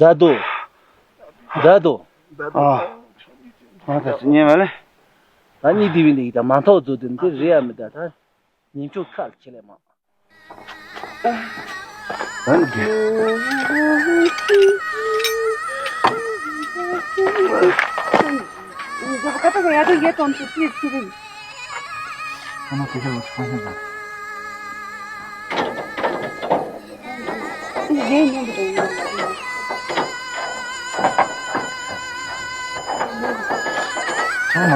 མཛའ་དུ། མཛའ་དུ། ཨ་ད་ཉེ་མ་ལེ། ད་ཉིད་དེ་བི་འདི་ད་མ་ཐོག་རྫོགས་དུས་འདི་རེད་ཡ་མི་ད་ད། ཉིན་ཆུ་ཁ་ལ་ཁྱི་ལས་མང་། ཁྱོད་ང་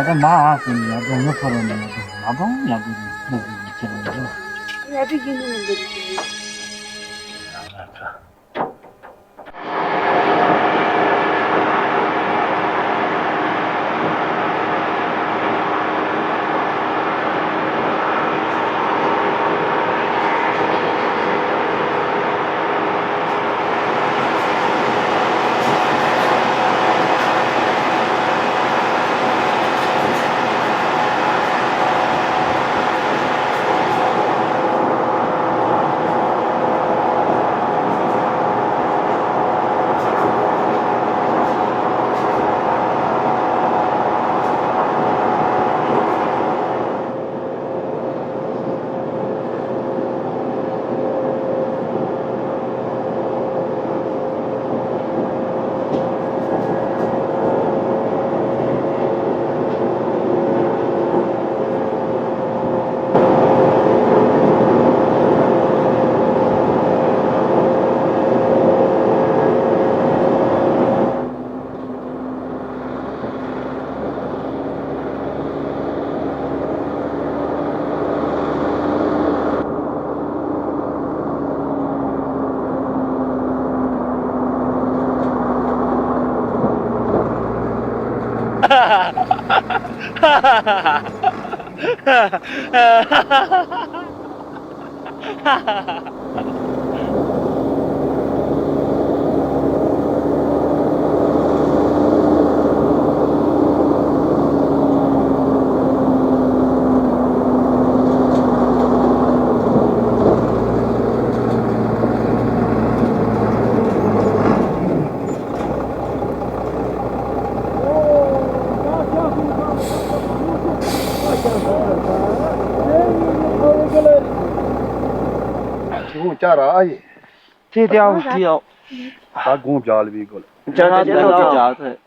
ཚོ་མ་ཨ་ཟེར་ནས་ཡར་འགྲོ་ངོ་ཚ་རོགས་ནས་ཡར་འགྲོ་ང་འགྲོ་ཡར་འགྲོ་ནས་ཁྱོད་ཀྱི་ཁྱེད་རང་འགྲོ། ཡར་འགྲོ་ཡིན་ནི་མི་འདུག་ཁྱི་ཁོང་བཅག་ར་ཨ་ཡེ། དེ་དེའང་དེའང་། ད་དགོང་བརྒྱ་ལ་བི་གོ་ལ། བཅག་ར་དེ་ལ་བཅག་ར།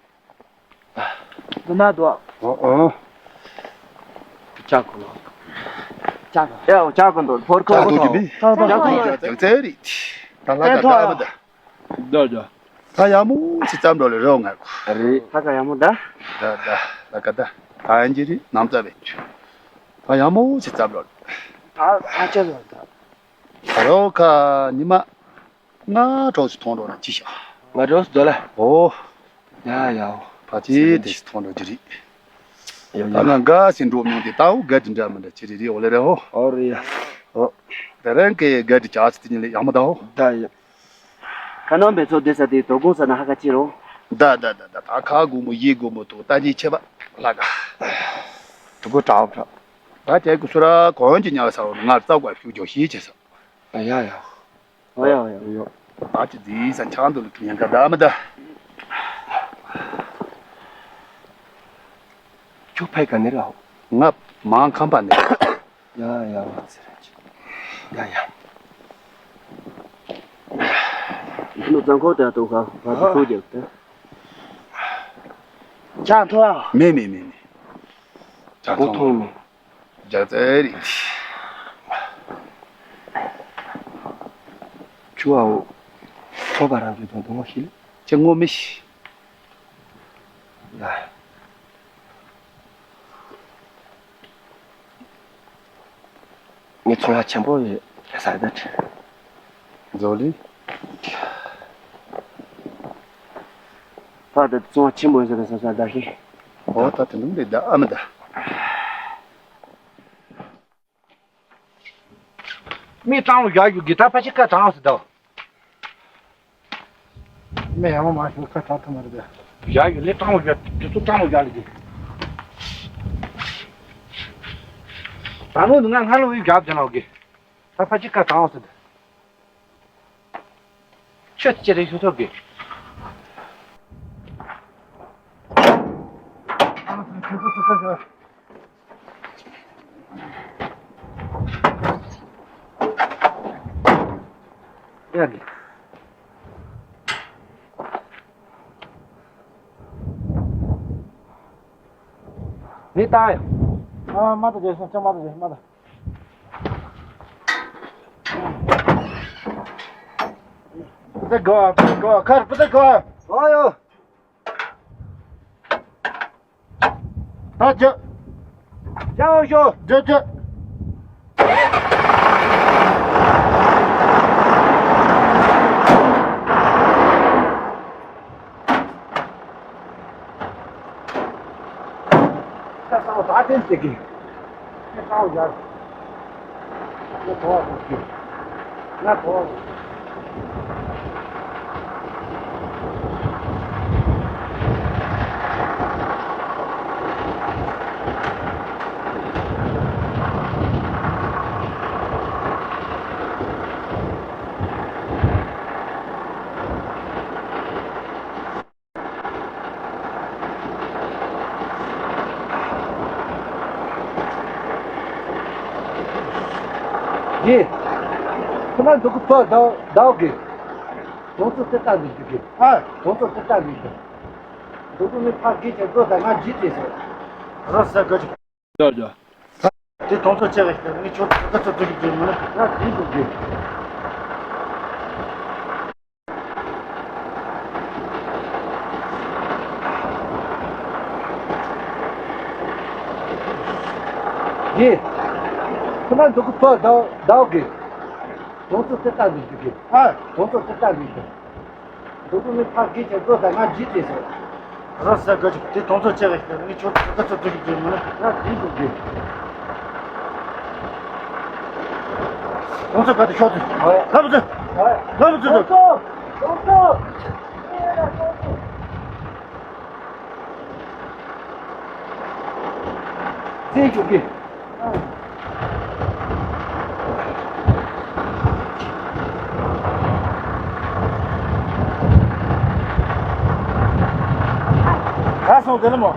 འདི་ན་དོ། ཨོ་ཨོ། ཅག་གོ། ཅག་གོ། ཡ་ཅག་གོ་འདུག་ཕོར་ཁོ་ཅག་གོ་གི་བི། ཅག་གོ་ཅག་ཚེ་རི། ད་ལ་ཀ་ད་མི་ད། ད་ཡ་མོ་ཅི་ཙམ་འགྲོ་ལེ་རོ་ང་གོ། རེད། ད་ཀ་ཡ་མོ་ད། ད་ད་ལ་ཀ་ད། ད་ཡན་ཅི་རི་ནམ་ཙ་བེ་ཆུ། ད་ཡ་མོ་ཅི་ཙམ་འགྲོ་ལེ། ད་ཨ་ཅག་ལ་ད། ད་རོ་ཁ་ཉི་མ། ང་གྲོགས་སུ་མཐོང་འགྲོ་ན་ཅི་ཤག་ང་གྲོགས་སུ་འདོད་ལ། ཨོ། ཡ་ཡ་ཨོ། ཕ་ཅི་དེ་ཞིག་མཐོང་འགྲོ་རྒྱུ་རེད། ཡ་ད་ཡ། ང་འགའ་ཞིག་འགྲོ་མྱོང་དེ་ད་འུ་ག་དྲི་འདྲ་མི་འདྲ་ཅི་རེད་རེད་ཨོ་ལེ་རེད་ཨོ། ཨོ་རེད་ཡ། ཨོ། དེ་རང་གི་ག་དྲི་ཅག་ཅི་དེ་ཉིད་ལས་ཡག་མོ་ད་ཨོ། ད་ཡ། ཁ་ནང་བེ་ཚོ་བསྡད་ས་དེ་དོ་དགོང་ས་ན་ཧ་ཁ་ཅི་རོ། ད་ད་ད་ད་ད་ཁ་དགོང་མོ་ཡེ་དགོང་མོ་ཐོག་ལྟ་ཉེས་ཆེ་བ་ལ་ཀ་དུ་གོ་དྲག་དྲག་ད་དེ་གུ་སུ་ར་གོན་གྱི་ཉག་ས་འོ་ང་རྩ་བ་ཤུགས་ཀྱོག་ཤེས་ཆེ་ས། ཡ་ཡ། ཨོ་ཡ་ཨོ་ཡ། ཡོ། ཨ་ཅི་ཛི་ས་ཆང་དུ་ལུ་ཐུ་ཡན་ག་ད་མི་ད། ཁྱོད་ཕ་ག་ནས་ར། ང་མང་ཁམས་པ་ནས། ཡ་ཡ་ཨོ་ཟེར་ར་ཅི། ཡ་ཡ། ཁྱོད་ནུ་ཙང་ཁོ་ད་དུ་ཁ་ཁ་དུ་ཚུགས་རྒྱབ་ཏེ། ཅང་ཐོ་ཨ། མེ་མེ་མེ་མེ། ཅང་ཐོ་མེ། རྒྱག་རྩལ་རེད། ཆུ་བའོ། ཁོ་པ་རང་གི་དོན་དུ་ངོ་ཤེས་ལེ། ཅི་ངོ་མི་ཤེས། ཡ། ངས་ཚོང་བ་ཆེན་པོ་ཡོད་ས་ད་ཁྲི། མཛོ་ལི། ཕ་ད་ཚོང་བ་ཆེན་པོ་ཡོད་ས་ད་ས་ས་ད་ཤི། ཨོ་ད་དེ་འདུག་རེད་ད་ཨ་མ་ད། མི་གྲང་བོ་བཞག་རྒྱུ་གི་ད་ཕ་ཆི་ཁ་གྲང་སི་ད། མི་ཡང་མ་ཤོད་ཁ་གྲང་ཐུབ་མ་རེད་ད། བཞག་རྒྱུ་ལས་གྲང་བོ་བཞག་དུས་ཚོད་གྲང་བོ་བཞག་ལ་གི། ད་ནོ་ང་སྔ་ལོ་བཞག་དེ་ལ་གི། ད་ཕ་ཆི་ཁ་གྲང་སི་ད། ཁྱོད་ཅི་རེད་ཤོད་ཐུབ་གི། ཡ་གི། ནི་ད་ཡ། ཨ་མ་ད་རྒྱལ་སོང་ཅང་མ་ད་རྒྱལ་མ་ད། Put the go up, put the go up, cut, put the go up. ཨ་ཡོ། ད་རྒྱ། རྒྱ་འོ་ཤོ། རྒྱ་རྒྱ། ད་ད་ད་དེ་ཟེར་གི། ད་ད་ཡར། ང་གོ་བ་ཟེར་གི། ང་གོ་བ་ཟེར། ཡེ། ཁོ་ན་འདུག་གི་ཕ་ཟླ་ཟླ་གི། དོང་ཚོ་དེ་ལྟ་འདུག་གི། ཨ། དོང་ཚོ་དེ་ལྟ་འདུག་གི། འདུག་གི་མི་ཕ་གི་ཆེ་ཚོ་ད་ང་ཇི་ཅེས་ཟེར། རོ་ས་ག་ཅི། ཡ་ཡ། དེ་དོང་ཚོ་ཆེ་བ་ཞིག་ངས་ཁྱོད་ཚོ་ག་ཚོད་ཚོད་ཀྱི་ང་ང་དེ་འདུག་གི། ཡེ། ཁོ་ན་འདུག་གི་ཕ་ཟླ་ཟླ་གི། དོང་ཚོ་དེ་ལྟ་འདུག་གི། ཨ། དོང་ཚོ་དེ་ལྟ་འདུག་གི། འདུག་གི་མི་ཕ་གི་ཆེ་ཚོ་ད་ང་ཇི་ཅེས་ཟེར། ར་ས་ག་ཅིག་དེ་མཐོང་ཚོད་ཆེ་གི་ངས་ཁྱོད་ཚོ་ག་ཚོད་ཚོད་ཀྱི་མ་ན་ར་དེ་འདུག་གི། མཐོང་ཚོད་ག་དེ་ཤོག་དུས་ལ་མི་ཚོད་ལ་མི་ཚོད་ཚོད། བཙན་བྱོལ་གི། ག་སོང་དེ་ལ་མོ།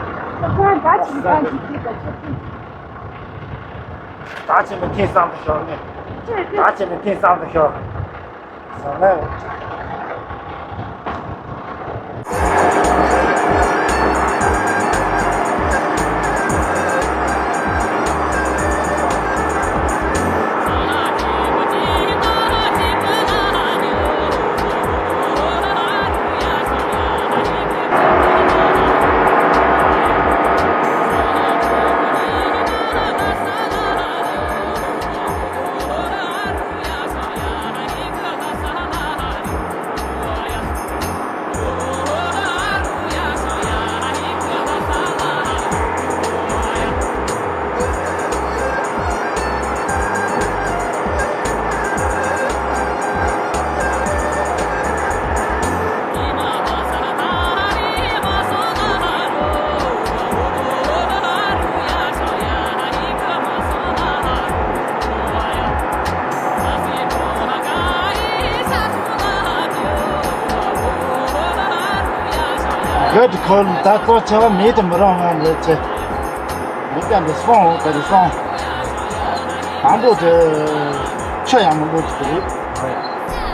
ད་ཆེན་པོ་ཐེངས་གསུམ་དུ་ཤོར་ནས། ད་ཆེན་པོ་ཐེངས་གསུམ་དུ་ཤོར། གལ་ཏེ་ཁོ་ད་ལྟ་ཆེ་བ་མེད་དུ་མི་རུང་བ་འདི་ཆེ། མི་ག་འདི་སོང་ག་འདི་སོང་། དང་པོ་དེ་ཆུ་ཡང་མི་འགོ་ཅིག་རེད།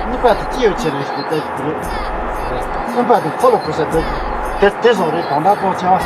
གཉིས་པ་དེ་སྐྱེས་ཡོད་ཆེ་རེད་ཞེས་བལྟ་ཅིག་རེད། གསུམ་པ་དེ་ཁོ་ལ་གོ་ས་དེ་དེ་དེ་བཟོ་རེད་དང་ད་ལྟ་ཆེ་བ།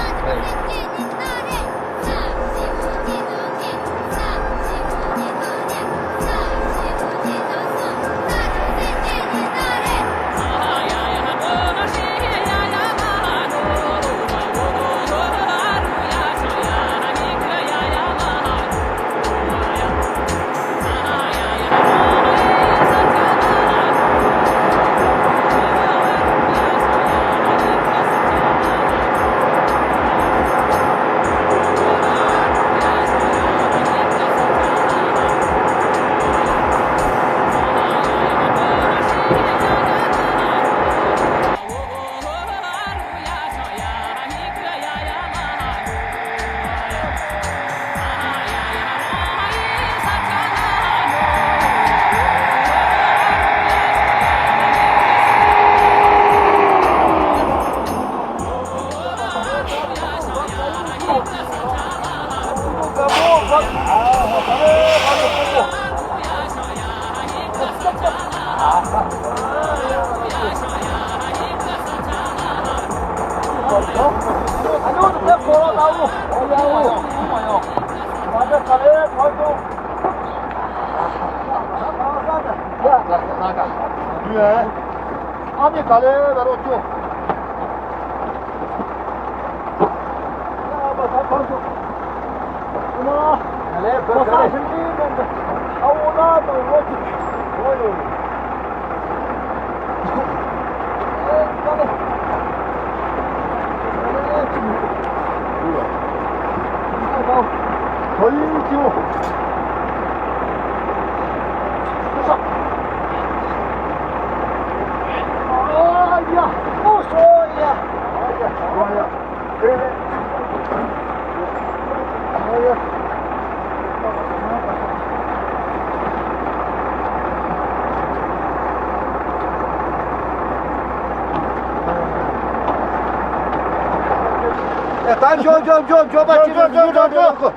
ད་འཇོག་འཇོག་འཇོག་འཇོག་པ་ཅི་འཇོག་འཇོག་འཇོག་འཇོག་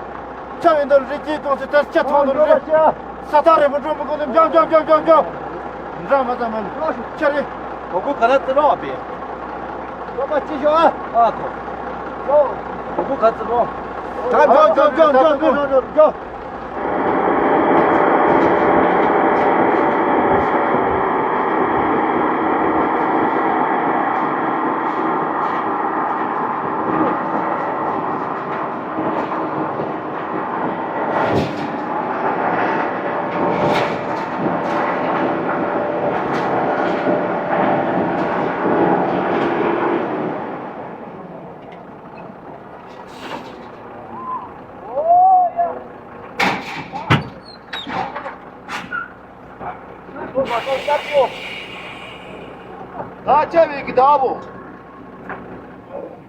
ཆ་བའི་འདིར་རི་སྐྱེས་གཏོང་ཚེ་དེར་སྐྱ་ཐོང་དུ་རི། ས་ཐག་རིང་པོ་འགྲོ་མི་དགོས་ནས་འཇོག་འཇོག་འཇོག་འཇོག་འཇོག་འདྲ་མ་ཙམ་མ་ལུས་ཁྱེད་རེད། གོ་གོ་ག་ལ་ཙི་རོགས་པས། གོ་པ་ཅི་ཞོག་ཨ། ཨ་གོ། གོ་གོ་ག་ཙི་རོགས། ད་འཇོག་འཇོག་འཇོག་འཇོག་འཇོག་འཇོག་འཇོག་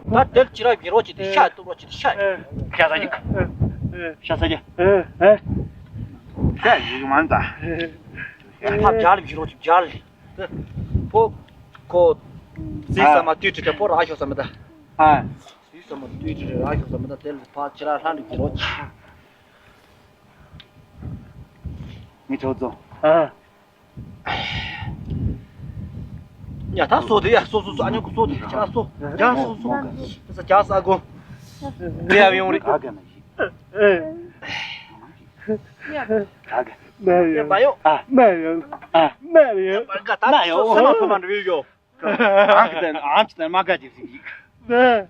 ད་དེར་ཅི་ར་བྱེད་རོགས་བྱེད་དེ་ཤ་གཏུབ་རོགས་བྱེད་དེ་ཤ། ཤ་ཟ་རྒྱུ། ཤ་ཟ་རྒྱུ། ཤ་ཡིག་མ་ད། ཕ་བྱ་ལ་བྱེད་རོགས་བྱེད་བྱ་ལ། ཕོ། ཁོ། ཟིག་ས་མ་དུས་དྲི་དེ་ཕོ་ར་ཤོག་ས་མི་ད། ཨ། ཟིག་ས་མ་དུས་དྲི་ར་ཤོག་ས་མི་ད་དེ་ལ་ཕ་ཅི་ར་ལྷ་ལ་བྱེད་རོགས་བྱེད། ངས་ཁྱོད་ཚོ། ཨ། ཡ་ད་སོ་དེ་ཡ་སོ་སོ་སོ་ཨ་ཉོ་གི་སོ་དེ་ཅི་ར་སོ། ཡ་སོ་སོ། ས་ཅག་ས་གོ། དེ་ཡ་ཡོང་རེད། ག་ག་ན་ཡིན། ག་ག་ན་ཡོང་། ཨ་ན་ཡོང་། ཨ་ན་ཡོང་། ཨ་ན་ཡོང་། ད་ཡོང་སོ་ན་ཐོ་མ་འདྲ་བའི་ཡོ། ཨང་ཀི་དང་ཨང་ཀི་དང་མ་ག་ཅིག་ཟིག་ཡིག་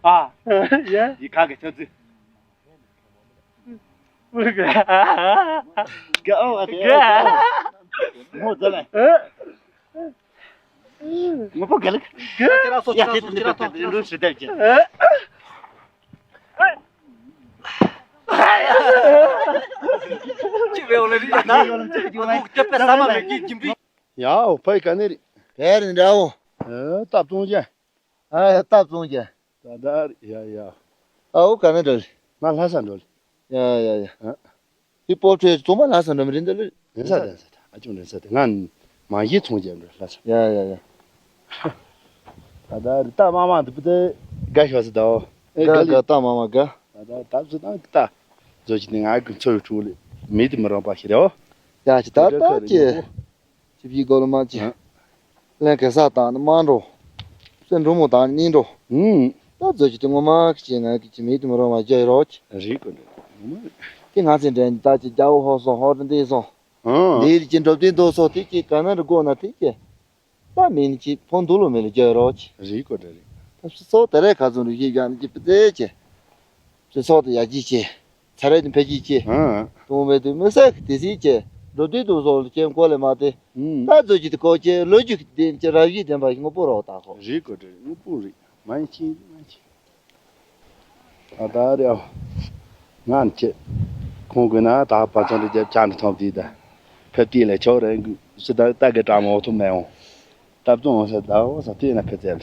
ཨ་ཡ་ཡིག་ག་ག་ཆ་ཚུ། ག་ཨོ་ཨ་དེ་མོ་ཛ་ལ། ངོ་པོ་ག་ལ། ཡ་དེ་དེ་དེ་དེ་ལུས་སུ་བསྡད་ཀྱི། ཅི་བེའོ་ལེ་རི་ཡ་ད་ཡོ་ལམ་ཅི་ཡོ་ལམ་ཅི་པེ་ས་མ་མེ་གི་ཇིམ་རི། ཡའོ་ཕའི་ག་ནས་རེད། བེ་རི་འདྲ་བོ། ཨེ་སྟབས་བཙོང་ཅན། ཨ་ཡ་སྟབས་བཙོང་ཅན། ད་ད་རེད་ཡ་ཡ། ཨའོ་ག་ནས་འགྲོ་ལེ། ང་ལྷ་ས་འགྲོ་ལེ། ཡ་ཡ་ཡ། ཨ། ཧི་པོ་ཁྲེ་ཚོང་པ་ལྷ་ས་འགྲོ་མི་རིན་འདི་ལེ། རིན་ས་དེ་རིན་ས་དེ་ཨ་ཅུང་རིན་ས་དེ་ང་མ་གཞི་ཚོང་ཅན་འགྲོ་ལྷ་ས། ཡ་ཡ་ཡ། ད་ད་རེད་ད་མ་མ་འདི་པུ་དེ་དགའ་ཤོག་སི་ད་ཨོ། ཨེ་དགའ་དགའ་ལེ། ད་མ་མ་དགའ། ད་ད་ད་བཟོ་ད་ད་བཟོ་ཅི་ནི་ང་གི་འཚོ་བའི་ཕྲུ་གུ་ལེ་མི་དེ་མི་རང་པ་ཞིག་རེད་ཨོ། ཡ་ཅི་ད་ད་ཅི། ཅི་བྱེད་དགོས་ལ་མ་ཅི། ཨ། ལན་གེ་ས་དང་ནི་མ་འགྲོ། སེ་འགྲོ་མོ་དང་ནི་འགྲོ། ཨུམ། ད་ཚོད་ཅི་དེ་ངོ་མ་གི་ཅི་ང་གི་ཅི་མེད་དུ་མི་རུང་བ་རྒྱ་ཡི་རོགས་ཅི། རེད་གོ་འདྲ་ངོ་མ་རེད། དེ་ང་ཚོའི་འདྲ་ད་ཅི་རྒྱ་བོ་ཧོ་སོ་ཧོ་རི་འདི་སོ། ཨང་། འདི་རི་ཅི་འགྲོ་དུས་འདུག་སོ་དེ་ཅི་ག་ན་རི་སྒོ་ན་དེ་ཅི། ད་མིན་ཅི་ཕོ་འདུག་ལོ་མེད་ལ་རྒྱ་ཡི་རོགས་ཅི། རེད་གོ་འདྲ་རེད། ད་སོ་དེ་རེད་ག་ཚོད་རི་ཞིག་ཡང་ཅི་པི་ཙེ་ཅི། སོ་དེ་ཡ་ཅི་ཅི། ཚ་རེད་དེ་ཕལ་ཆེར་ཆེ། ཨང་། གཏོང་བའི་དུས་མི་སེར་གྱི་དེ་སྲིད་ཀྱི་འགྲོ་དུས་དུ་བཟོ་ལ་ཅན་གོ་ལས་མ་དེ། ཨང་། ད་ཚོད་ཀྱི་དེ་གོ་ཅན་ལོ་རྒྱུས་ཀྱི་དེ་ཅི་རབ་བྱེད་ལྡན་པ་ཞིག་དངོས་པོ་རོགས་དག་གོ། རེད་གོ་རེད་དངོས་པོ་རེད་མ་ཡིན་ཅི་མ་ཡིན་ཅི། ཨ་ད་རེད་ཨ། ང་ནི་ཁྱེད་ཁོང་དགོས་ན་ད་བར་ཚང་དུ་རྒྱབ་ཆ་ནི་ཐོབ་དུས་ད་ཕེབས་དུས་ལས་ཆོག་རེད་སུ་ད་ལྟ་གི་གྲ་མོ་ཐུབ་མེད་འོང་། ད་བཙོང་འོང་ས་ད་འོ་ས་དུས་ན་ཕེབས་ཚད་རེད།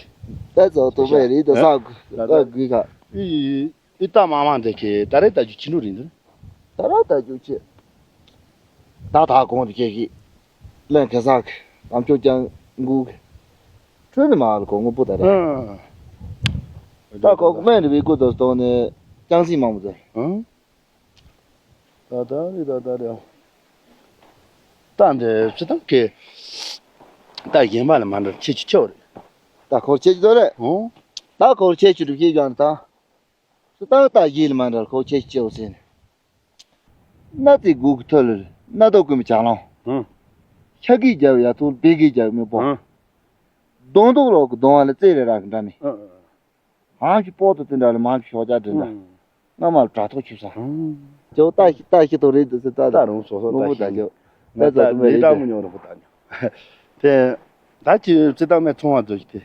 ད་ཚོ་ཐུབ་མེད་རེད་ད་ས་དགོས་ད་དགོས་ག་ཨི། ཨི་ལྟ་མ་མང་འདི་ཁྱེད་ད་རེས་ལྟ་རྒྱུ་ཕྱི་འགྲོ་རིང་འདིར། ད་ར་ལྟ་རྒྱུ་ཆེ། ད་ད་གོང་དུ་ཁྱེད་ཀྱིས་ལན་གེ་སར་གྱི་ལམ་ཕྱོགས་ཀྱང་འགུག་གི་ཁྲོད་ནས་མ་ལ་གོ་དངོས་པོ་ད་རེད། ཨང་། ད་གོ་སྨན་རི་བའི་སྐུ་དུ་སྟོང་ནས་ཀྱང་སྲིད་མང་པོ་ཟེར། ཨང་། ད་ད་རེད་ད་ད་རེད། ད་འདི་ཕྱི་ཐང་གི་ད་གཞན་པ་ལ་མ་འདྲ་ཁྱེད་ཀྱི་ཆོག་རེད། ད་ཁོར་ཁྱེད་ཀྱི་དོ་རེད། ཨང་། ད་ཁོར་ཁྱེད་ཀྱི་རུ་ཁྱེད་ཀྱང་ད། སུ་ཏག་ཏག་ཡིད་ལ་མ་འདྲ་ཁོ་ཁྱེད་ཅེའུ་ཟེར་ནས། སྣ་ཏི་གུག་གི་ཐོད་ལ་སྣ་ཏོག་ཀུན་མི་ཆག་ལོང་། ཧུམ། ཤ་གིས་རྒྱབ་ཡ་ཐུར་བེ་གིས་རྒྱབ་མི་པོ། ཧུམ། གདོང་གདོང་ལོག་གི་གདོང་བ་ལ་རྩེ་རེ་རག་གི་འདྲ་མི། ཨ། ཧང་ཞིག་པོ་ཏོ་དེ་འདྲ་ལ་མང་ཞིག་ཤོག་ཅག་དྲན་འདྲ། ཧུམ། སྔ་མ་ལ་དྲ་ཐོག་ཆུ་ས། ཧུམ། ཅོ་ཏ་ཞིག་ཏ་ཞིག་ཏོ་རེད་དུ་སི་ཏ་ད། ད་རུང་སོ་སོ་ལོ་ཏ་མོ་ཞིག་ད་ཅོ། ང་ད་ད་ད་མི་མི་ད་ད་མོ་ཉོ་རོགས་པོ་ད་ཉོ། དེ། ད་ཅི་རྩི་ད་མེད་ཚོང་བ་ཚོ་ཞིག་དེ།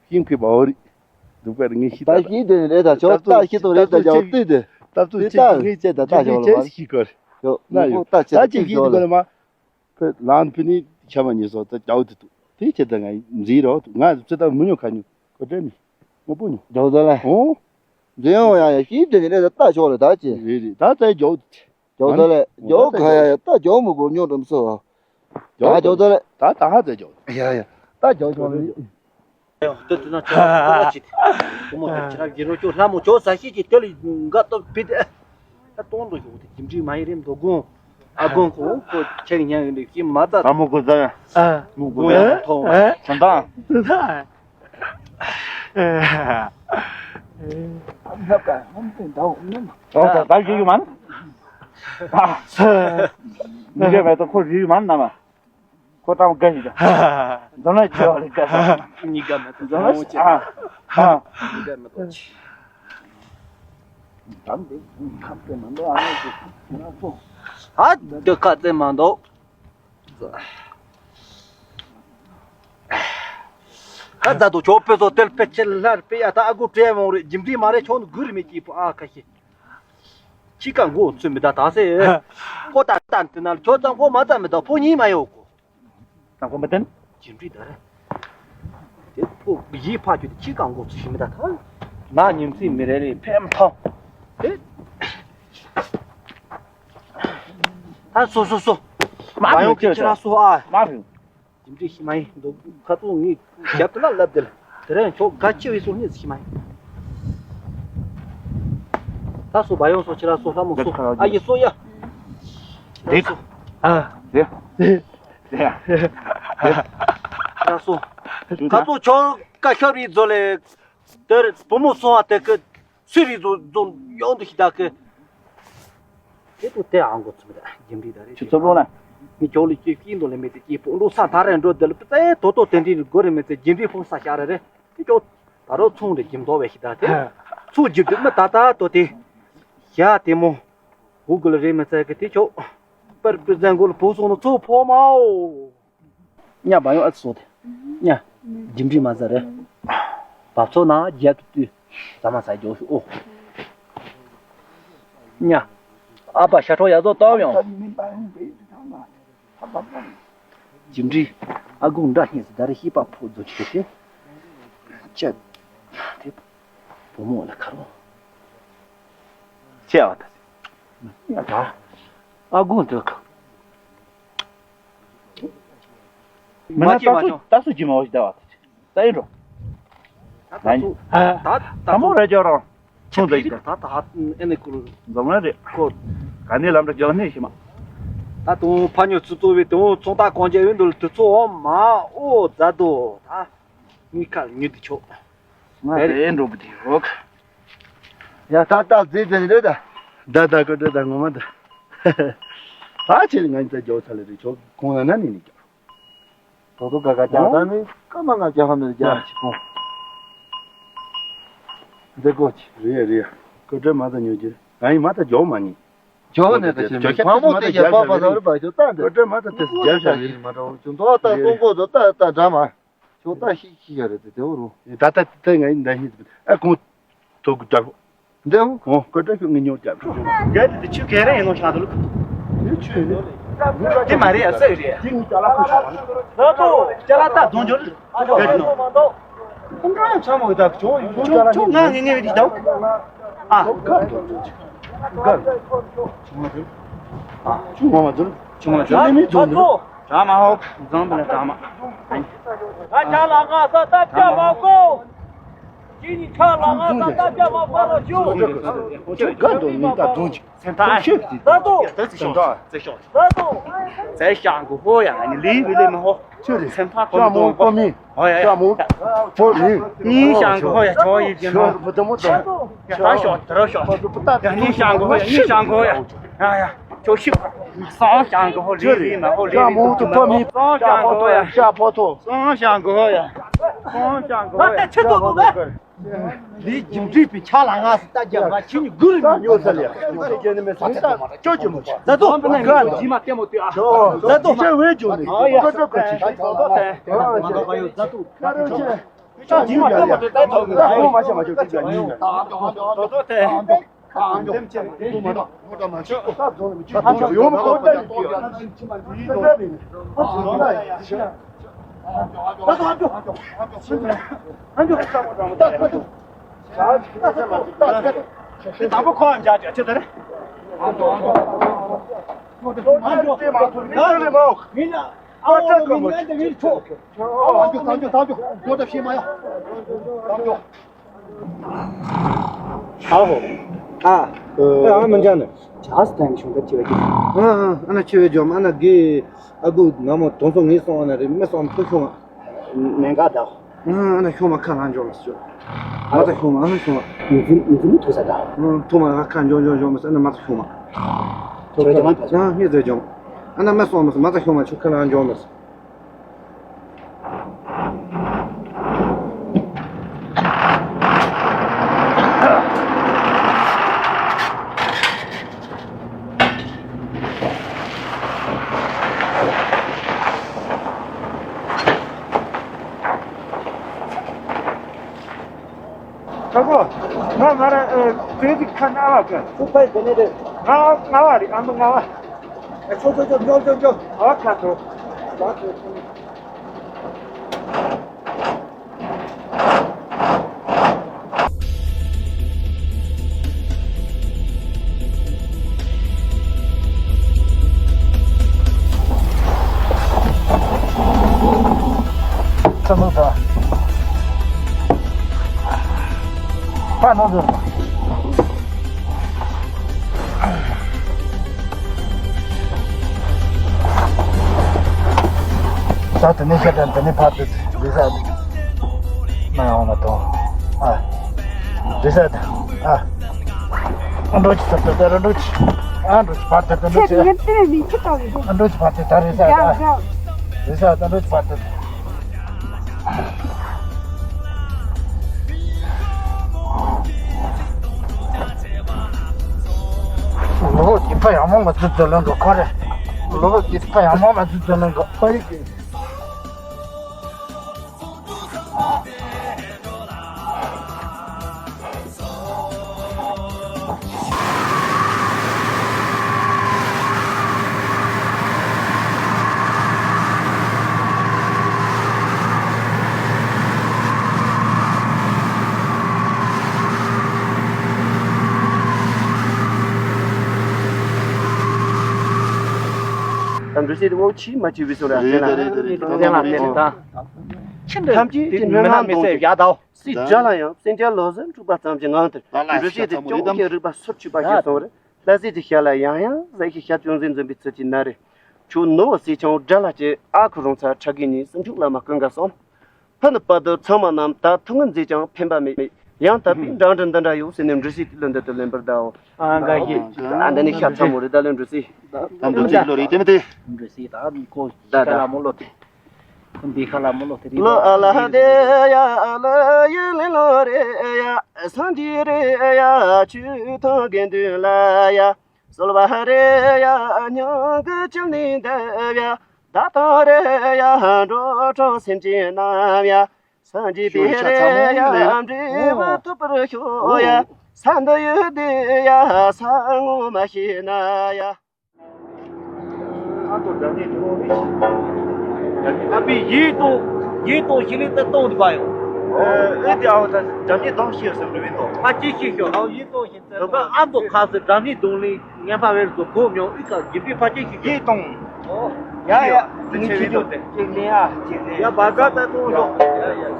ཤིང་ཁུས་པའོ་རི། འདུག་པར་ངས་ཤི་ད་ད་ཤི་དེ་རེད་ད་ཆོག་ད་ཤི་དོ་རེད་ད་ཇའོ་ཏི་དེ། ད་ཚོ་དེ་ཅི་ད་ངས་ཅི་ད་ད་ཞོག་ལ་མ། ཤི་གོ་རེད། ཡོ་ན་ཡོ་ད་ཅི་ད་ཅི་ཤི་དུ་གོ་ལ་མ། ཕེ་ལང་ཕི་ནི་ཁྱ་མ་ཉི་སོ་ད་ཇའོ་ཏི་དུ་དེ་ཅི་ད་ང་འཛི་རོ་ང་རྩི་ད་མུ་ཉོ་ཁ་ཉོ་གོ་དྲན་མི་ངོ་པོ་ཉོ། ཇའོ་ད་ལ། ཨོ། འཛི་ཡོང་ཡ་ཡ་ཤི་དེ་རེད་ད་ད་ཞོག་ལ་ད་ཅི། རེད་རེད་ད་ད་ཇའོ་ཏི། ཇོ་ད་ལེ། ཇོ་ག་ཡ་ཡ་ད་ཇོ་མི་གོ་ཉོ་འགྲམ་སོ། ད་ཇོ་ད་ལེ། ད་ད་ཧ་ད་ཇོ། ཡ་ཡ། ད་ཇོ་ཇོ་ལེ། ད་དེ་ན་ཇོ་ཅི། ཁོ་མོ་ད་ཅི་ར་གི་རོ་ཅོ་ལྷ་མོ་ཇོ་ས་ཤི་ཅི་དེ་ལི་འགའ་ཏོ་ཕི་དེ། ད་སྟོང་དུ་ཡོད་དེ་ཇིམ་ཅི་མ་ཡི་རིམ་དོ་གོང་། ཨ་གོང་ཁོ་ཁོ་ཆེག་ཉང་ཡིན་དུ་ཤི་མ་ད། ཨ་མོ་གོ་ཟ་ཡ། ཨ། མོ་གོ་ཡ། ཐོང་། ཨ། ད་ད། ད་ད། ཨོ་ད་ད་ཞུ་ཡུ་མ་ན། ཨ། མི་རྒན་མེད་དོ་ཁོ་ཞུ་ཡུ་མ་ན་ན་མ། ཁོ་ཏང་དགའ་ཞིག་ད། འཛམ་ན་ཆེ་བ་ལས་དགའ་ས། གཉིས་ཀ་མེད་དོ་འཛམ་ན་ཆེ། ཨ། ཨ། གཉིས་ཀ་མེད་དོ་ཆེ། ད་འདི་ཁ་ཏེ་མ་འདོ་ཨ་ནི་ཅི་ཁྱེད་རང་ཚོ། ཨ་འདི་ཁ་ཏེ་མ་འདོ། ཨ་ད་དུ་ཆོག་པེ་ཚོ་ཏེལ་པེ་ཆེ་ལྷར་པེ་ཡ་ད་ཨ་གུ་བྲེ་མོང་རེ་ཇིམ་ཏི་མ་རེ་ཆོག་ནི་གུ་རི་མེ་ཅི་པོ་ཨ་ཁ་ཤི། ཁྱི་ཀ་མགོ་ཚོས་མི་ད་ད་སེ། ཁོ་ད་ད་དེ་ན་ཁྱོད་ཙམ་ཁོ་མ་ཙམ་མི་ད་ཕོ་གཉིས་མ་ཡོད་གོ། ཙམ་ཁོ་མི་བསྟན། ཇིམ་ཏི་ད་རེ། དེ་ཕོ་གཞིས་ཕ་གྱུར་དེ་ཁྱི་གང་མགོ་ཚུགས་ཤིག་མི་ད་ཐང་། ན་ཉིན་ཚིག་མི་རེ་རེ་ཕེབས་མ་ཐང་། དེ། ད་སོ་སོ་སོ། མ་ཡོང་ཁྱེད་རང་སོ་ཨ། མ་ཕེབས། འཇིམ་འདྲི་ཤི་མ་ཡིན་འདུག་ཁ་ཐུག་ངས་ཞབས་ཏུ་ལ་ལབ་དེ་ལ། དེ་རིང་ཁྱོད་ག་ཆེ་བའི་སོ་གཉིས་ཤི་མ་ཡིན། ད་སོ་བ་ཡོང་སོ་ཁྱེད་རང་སོ་ལྷ་མོ་སོ་ཨ་ཡེ་སོ་ཡ། ཁྱེད་རང་སོ། ཨ། དེ། དེ། ཁྱེད་རང་སོ། ཁ་ཐུག་ཁྱོད་ཀ་ཤོར་བའི་རྫོ་ལས། དེར་བུ་མོ་སོང་བ་དེ་ཀི། སུ་རིག་རྫོ་རྫོ་ཡོང་དུ་ཤི་ད་ཀི། དེ་དུ་དེ་ཨང་གོ་ཚུམ་ར་རྒྱུ་འབྲས་ད་རེད། ཁྱོད་ཚོ་ལོ་ན། མི་ཇོ་ལི་ཀྱི་སྐྱིད་འདོ་ལེ་མེད་དེ་སྐྱིད་པོ་འགྲོ་ས་ད་རེ་འགྲོ་དེ་ལ་པི་ཙེ་དོ་དོ་དེ་འདྲི་རི་གོ་རེ་མེད་ཚེ་རྒྱུ་འབྲས་ཕུང་ས་ཤ་རེ་རེ། དེ་ཇོ་ད་རོ་ཚོང་རེ་རྒྱུ་འདོ་བའི་ཤི་ད་དེ། ཚུ་རྒྱུ་འབྲས་མི་ད་ད་དོ་དེ། ཞ་དེ་མོ། གུ་གུ་ལ་རེ་མེད་ཚེ་གི་དེ་ཆོ། པར་པི་ཙེ་མགོ་ལ་བུ་སོང་ནོ་ཚུ་ཕོ་མའོ། ཉ་བ་ཡོ་ཨ་ཙི་སོ་དེ། ཉ། རྒྱུ་འབྲས་མ་ཟ་རེད། བབ་ཚོ་ན་རྒྱབ་ཏུ་ཏུ། ཟ་མ་ཟ་རྒྱོ་ཤུ་ཨོ། ཉ། ཨ་པ་ཤ་ཁྲོ་ཡ་ཟོ་ཏོ་ཡོང་། རྒྱུ་འབྲས་ཨ་གུང་འདྲ་སྙེད་སུ་ད་རེ་ཤི་པ་ཕོ་རྫོ་ཅི་དེ། ཅད། དེ། བུ་མོ་ལ་ཁ་རོ། ཅེ་བ་ད། ཉ་ད། ཨ་གུང་འདྲ་ཁ། མི་ན་ད་སུ་ད་སུ་ཇི་མ་བ་ཞིག་ད་བ་ད་ཡིན་འགྲོ། ད་ད་ད་ད་མོ་རེ་ཇོ་རོ། ཆུང་ད་ཡིན་ད་ད་ཨ་ནི་ཀུ་རུ་འཛོམས་རེ་ཀོ། ག་ནི་ལམ་རེ་ཇོ་ནི་ཤི་མ། ད་དུང་ཕ་ཉོ་ཚུ་ཚོ་བའི་དུང་ཚོང་ད་གོང་ཇེ་ཡོད་འདུལ་དུ་ཚོ་འོ་མ་འོ་ཛ་དོ་ད་ངི་ཁ་ཉུ་དུ་ཆོག་ང་རེ་འགྲོ་བུ་དེ་ཧོག་ཡ་ད་ད་ཛེ་ཛེ་རེ་ད་ད་ད་ཀོ་ད་ད་ངོ་མ་ད། ད་ཆེ་ང་ཉི་ད་ཇོ་ཚ་ལེ་རེ་ཆོག་ཁོང་ལ་ན་ནི་ནི་ཇོ། ད་དུ་ག་ག་རྒྱག་ད་ནི་ཀ་མ་ང་རྒྱག་ཧ་མེད་རྒྱག་ཅི་ཁོང་། འདི་གོ་ཅི་རེད་རེད། ཀོ་ཏྲེ་མ་ད་ཉོ་རྒྱུ་ང་ཡི་མ་ད་ཇོ་མ་ཉི། ཇོ་ནས་ད་ཆེ་མི་ཇོ་ཁྱད་མང་པོ་མ་ད་དེ་རྒྱག་པ་པ་ད་རུ་པ་ཇོ་ད་འདི་ཀོ་ཏྲེ་མ་ད་དེ་རྒྱག་ཤ་རེད། མ་འདྲ་བོ་ཅུང་ད་ད་ཀོང་ཀོ་ད་ད་ད་འདྲ་མ། ཅུང་ད་ཤི་ཤི་ཤ་རེད་དེ་དེ་བོ་རུ། ད་ད་དེ་ང་ཡི་འདའ་ཤི་ཨ་ཁོང་། ཐོག་གི་ལྟར། འདི་འོ་ཀོ་ཏྲ་ཁྱོད་ངས་ཉོ་རྒྱབ་ཤོག་གལ་ཏེ་ཆུ་གལ་རེ་ཡིན་ནོ་ཤག་ཏུ་ལུག་དེ་ཆུ་ཡིན་ནོ། དེ་མ་རེད་ཡ་ས་ཡོད་རེད། དེ་ངས་ཅ་ལག་ཁུ་ཤོག་ན། ད་དོ་ཅ་ལག་ད་རྫོང་འབྱོར་གལ་ཏེ་ནོ། ཁོང་ཁྲ་ཡང་ཚ་མོ་གི་ད་ཁྱོད་ཁྱོད་ཁྱོད་ང་ངས་ངས་བེད་ཀྱི་ད། ཨ། ཆུ་ངོ་མ་འཛུལ། ཆུ་ངོ་མ་འཛུལ། ད་དོ། གྲ་མ་ཧོ། བཟང་པོ་ལ་གྲ་མ། ད་ཅ་ལག་ང་ས་ད་ཅ་མ་གོ། ཁྱེད་ནི་ཁ་ལ་ང་ད་ལྟ་རྒྱ་མ་པ་རོ་ཞུ། ཁྱོད་ག་འདོད་མི་ད་དུང་ཅིག་སེམས་ཐག་ཨ། ཤོད་ཀྱི་ད་དོ། ད་ཙི་ཤོག་ཙི་ཤོག་ད་དོ། ཙི་ཤོག་གོ་ཧོ་ཡ་ནི་ལི་བི་ལི་མ་ཧོ། ཁྱོད་རེད། སེམས་ཐག་ཤ་མོ་པ་མི། ཧོ་ཡ་ཡ། ཤ་མོ། ཕོ་མི། ནི་ཤང་གོ་ཧོ་ཡ་ཆོ་ཡི་གི་ཧོ། ཤོད་པ་ད་མོ་ད། ཡ་ད་ཤོག་ད་རོ་ཤོག་ཡ་ནི་ཤང་གོ་ཧོ་ཡ་ནི་ཤང་གོ་ཧོ་ཡ། ཡ་ཡ། ཁྱོད་ཤི། སང་ཤང་གོ་ཧོ་ལི་ལི་མ་ཧོ་ལི་ལི་མ་ཧོ། སང་ཤང་གོ་ཧོ་ཡ། ཤ་ཕོ་ཐོ། སང་ཤང་གོ་ཧོ་ཡ། སང་ཤང་གོ་ཧོ་ཡ། སང་ཤང་གོ་ཧོ་ཡ། ལི་ཇིམ་ཏྲི་པི་ཆ་ལ་ང་སི་ཏ་རྒྱ་མ་ཁྱི་ཉི་གུ་ལི་མ་ཉོ་ས་ལི་ཡ། ཁྱོད་ཀྱི་ནི་མེ་སང་ཤང་ཅོ་ཅི་མོ་ཅི། ད་དོ་ག་ཇི་མ་ཏེ་མོ་ཏེ་ཨ། ད་དོ་ཅེ་ཝེ་ཇོ་ནི་ཀ་ཀྲོ་ཀ་ཅི། ད་དོ་ད་དོ་ད་དོ་ད་དོ། ད་ཁོ་མ་ཤ་མ་ཤ་ཏི་ཇ་ཉིན་ད་དོ་ད་དོ་ད་དོ་ད་དོ། ཨ་ཧོ། ཨ། ཨ། ཨ་མི་འཇག་ནི། ཆ་སི་ཐན་ཆུང་ད་ཆེ་བ་ཅིག་ཨ་ཨ་ཨ་ན་ཆེ་བའི་ཇོམ་ཨ་ན་གི་ཨ་གུ་ང་མོ་དོང་སོང་ངེས་སོང་ཨ་ན་རེ་མི་སོང་ཐུ་ཤོང་ཨ། མེན་ག་ད། ཨ་ཨ་ན་ཤོང་མ་ཁ་ལང་ཇོམ་སུ། ང་ད་ཤོང་མ་ཨ་ན་ཤོང་མ། ངེས་ཚིམ་ངེས་ཚིམ་ཐུ་ས་ད། ཨ་ཐུ་མ་ང་ཁ་ཇོམ་ཇོམ་ཇོམ་སུ་ཨ་ན་མ་ཐུ་ཤོང་མ། ཐུ་ཤོང་མ་ཨ་ངེས་ཚེ་ཇོམ། ཨ་ན་མི་སོང་མ་སུ་མ་ཐུ་ཤོང་མ་ཆུ་ཁ་ལང་ཇོམ་སུ། ཁ་ཁོ། ང་ང་ར་ཨེ་བོད་ཀྱི་ཁ་ན་བ་གི་ཁུ་ཕའི་དེ་ནས་རེད། ང་ང་བ་རེད། ཨ་མདོ་ང་བ། ཨེ་ཆོ་ཆོ་ཆོ་འཇོག་འཇོག་འཇོག་ཨ་ཁ་ཐོ། ད་ཐོ། ཕར་ནང་འཛུལ། ད་དེ་ནས་ཤ་དང་དེ་ནས་ཕར་དེ་རེ་ས་མ་ཡོང་ན་དང་། ཨ། རེ་ས་དང་། ཨ། ཨ་འགྲོ་ཅི་ཚར་ད་ར་འགྲོ་ཅི། ཨ་འགྲོ་ཅི་ཕར་དེ་ད་འགྲོ་ཅི། ཨ་འགྲོ་ཅི་ཕར་དེ་ད་རེ་ས་ད། རེ་ས་ད་འགྲོ་ཅི་ཕར་དེ། ལོ་ཀི་ཕ་ཡང་མོ་མ་ཚུད་ཚུད་ལོན་གོ་ཁོ་རེ། ལོ་ཀི་ཕ་ཡང་མོ་མ་ཚུད་ཚུད་ལོན་གོ་ཁོ་རེ། ད་འགྲུལ་བཞུད་དེ་འོག་ཆེས་མ་ཆེ་བའི་སོང་ར། རེད་རེད་རེད་རེད། ད་ད་རེད་ད། ཐམས་ཅད་ཀྱི་སྨོན་ལམ་མི་ཟད་ཡ་དའོ། སྲིད་དགྲ་ལ་ཡང་སེམས་ཅན་ལོ་ཟན་འཁྲུག་པ་ཙམ་གྱི་ངང་དུ་འགྲུལ་བཞུད་དེ་ཀྱང་གི་རིག་པ་སོར་ཆུད་པ་ཞིག་སོང་བར། ལྷ་སྲས་ཀྱི་ཞལ་ལ་ཡང་ཡང་གཟིགས་ཤིག། ཞབས་ཅུང་ཟད་འཛོམས་པའི་ཚུལ་གྱིས་ན་རེ། ཁྱོད་ནོར་བུ་སྲས་ཆུང་དགྲ་ལྷ་ཀྱི་ཨ་ཁུ་རོང་ཚ་ཁྲ་གི་ཉིན་སུམ་ཅུ་བླ་མ་ཀུན་དགའ་གསུམ། ཕུ་ནུ་བར་དུ་ཚང་མ་རྣམས་ད་ཐུགས་ངན་མཛད་ཀྱང་ཕན་པ་མེད། ཡང་དག་པའི་འབྲང་འདྲ་འདི་འདྲ་ཡོད་ཟེར་ནས་འགྲུལ་བཞུད་དེ་ལོ་འདི་དུ་ལེན་པར་གདའོ། ཨ་འགའ་ཞིག་ཨ་འདི་ནི་ཤ་ཚ་མོ་རེད། ད་ལོ་འགྲུལ་བཞུད། ད་འགྲུལ་བཞུད་ལོ་རེད་དེ་མི་དེ། འགྲུལ་བཞུད་ད་ཁོ་ད་ཤ་ལ་མོ་ལོ་དེ། འདི་ཁ་ལ་མོ་ལོ་དེ་རེད། ལོ་ཨ་ལ་དེ་ཡ་ཨ་ལ་ཡུལ་ལི་ལོ་རེ་ཡ། སངས་རྒྱས་རེ་ཡ་ཆོས་ཐོག་དགེ་འདུན་ལ་ཡ། གསོལ་བ་རེ་ཡ་སྙིང་གི་བཅུད་ནས་འདེབས་ཡ། བདག་དང་རེ་ཡ་འགྲོ་དྲུག་སེམས་ཅན་རྣམས་ཡ། སངས་རྒྱས་པའི་རེ་ཡ་འབྲས་བུ་ཐོབ་པར་ཤོག་ཡ། ས་འདི་ཡོད་དེ་ཡ་ས་ངོ་མ་ཤེས་ན་ཡ། ཨ་ཏོ་སྒྲ་སྙན་གཏོང་རེ། ཨ་ཕའི་ཡིད་གཏོང་ཡིད་གཏོང་ཞིག་ལས་ད་གཏོང་དུ་བ་ཡོང་། ཨེ་དེ་ཨའོ་ད་སྒྲ་སྙན་གཏོང་ཤེས་སམ་རེ་བས་ཏོ། ཨ་ཅི་ཤེས་ཤོག་ཨའོ་ཡིད་གཏོང་ཞིག་ད་ག་ཨ་མདོ་ཁ་སི་སྒྲ་སྙན་གཏོང་ལས་ངན་པ་བེར་ཚོ་གོ་མྱོང་ཨི་ཀ་རྒྱུ་པའི་ཕ་ཅི་ཤེས་ཤོག་ཡིད་གཏོང་། ཨོ། ཡ་ཡ། ངས་ཁྱེད་ཚོ་གཅིག་ལེན་ཨ་གཅིག་ལེན། ཡ་བ་ག་ད་གཏོང་ཤོག་ཡ་ཡ།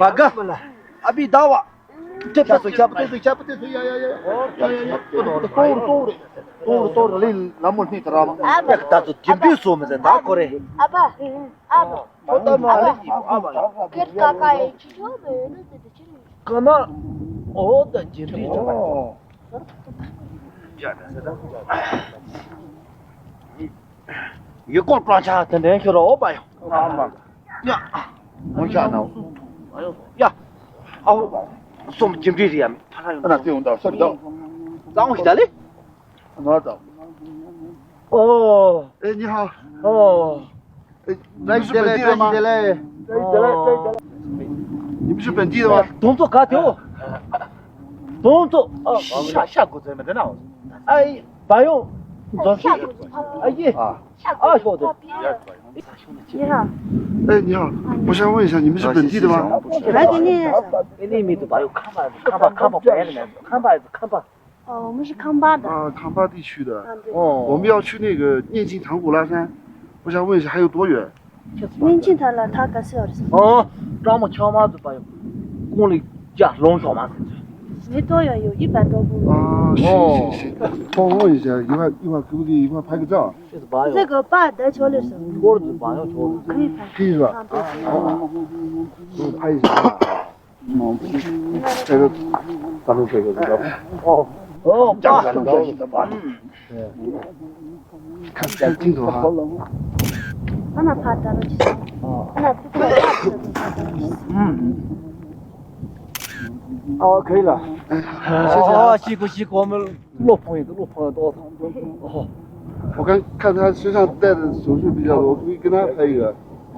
བ་ག་ཨ་བི་ཟླ་བ། ཁྱབ་ཏུ་ཁྱབ་ཏུ་ཁྱབ་ཏུ་ཡ་ཡ་ཡ། ཏོག་རེ་ཏོག་རེ་ཏོག་རེ་ལི་ལ་མོ་སྣེ་ད་ར་མ། ཨ་ད་ཚོ་ཇི་འདུས་སོ་མི་ཟེར་ད་ཁོ་རེ། ཨ་ཕ། ཨ་ཕ། ཁོ་ད་མ་ཨ་ཕ། ཨ་ཕ། ཁེར་ཀ་ཀ་ཡི་ཅི་ཆོ་བེ་ནི་ཟེར་ཏེ་ཅི་ནི། ཀ་ན། ཨོ་ད་ཇི་འདུས་ཚོ། ཡུལ་སྐོར་སྤྲང་ཆ་དེ་འདྲའི་ཤོར་རོ་ཨོ་པ་ཡོ། ཨ་མ། ཡ། ཧོན་ཤ་ན། ཡ། ཨའོ། སོམ་ཇི་འདྲའི་རེད་ཡ་མི་ཕ་ལ་ཡོང་། ཨ་ན་ཏི་ཡོང་ད་སོ་ད། ཙང་ཞིག་ད་ལེ། ཨ་ན་ད། ཨོ། ཨེ་ཉི་ཧ། ཨོ། ཨེ། བཀྲ་ཤིས་བདེ་ལེགས། བཀྲ་ཤིས་བདེ་ལེགས། བཀྲ་ཤིས་བདེ་ལེགས། བཀྲ་ཤིས་བདེ་ལེགས། ཉི་མ་ཤུ་བན་ཏི་བ། དོང་ཚོ་ག་དེའོ། དོང་ཚོ། ཤ་ཤ་དགོས་ཚོད་མེད་དེ་ན། ཨ་ཡི། བ་ཡོང་། འཛོམས་ཤིག་ཨ་ཡི། ཨ་ཤོག་དེ། ཨེ་ཉི་ཧ། 我想问一下，你们是本地的吗？ ཨེ་ནི་མི་དུ་བ་ཡོང་། ཁམས་པ་ཁམས་པ་ཁམས་པ་བས་ལ་ཁམས་པ་ཁམས་པ། 哦，我们是康巴的。 啊，康巴地区的。 啊，对。 哦。 我们要去那个念津唐古拉山，我想问一下还有多远？ སྙིང་རྗེ་ཐ་ལ་ཐ་ག་སེ་བར་སོང་། ཨོ། སྤྲང་མོ་ཆང་མ་ཟིན་པ་ཡོང་། ཀུང་ལི་རྒྱ་ལོང་ཆོག་མ་ཟིན་ཚུལ། མེ་ཏོག་ཡང་ཡོད་ཡིད་པ་ཏོག་པོ། ཨ་ཤི་ཤི་ཤི། ཁོང་ལོ་ཡིན་ཤག་ཡིད་པ་ཡིད་པ་ཀུ་ཀུ་ཡིད་པ་ཕ་གི་ཙང་། ཤེས་སུ་བ་ཡོང་། ཟེ་གོ་པ་ད་ཆོག་ལེ་སོང་། ཆོག་ཟིན་བ་ཡོང་ཆོག་ཟིན། ཁུ་ཡི་ཕ་ཁི་ཡིན་པ། ཨ་ཨ་ཨ་ཨ་ཕ་ཡིན་ཤག་ཨོ། ཨོ། ཀྱང་ཟ་ནོ་ཟ་ཞིག་ད་པ། ཁ་ཤས་ཅིང་དུ་ཧ། ཨ་ན་ཕ་ད་རོ་ཅི། ཨ་ན་ཕུ་ཕུ་ཕ་ད་རོ་ཅི། ཨ་ཁེ་ལ། ཨ་ཤི་ཁུ་ཤི་ཁོ་མོ་བློ་ཕོངས་ཡིན་དུ་བློ་ཕོངས་ཡིན་དུ་ཨོ། ཁོ་གང་ཁ་ཐ་ཤི་ཤང་ཏེ་སུ་སུ་བི་ཡ་ལོ་ཁུ་ཀི་ན་ཕ་ཡི་ག་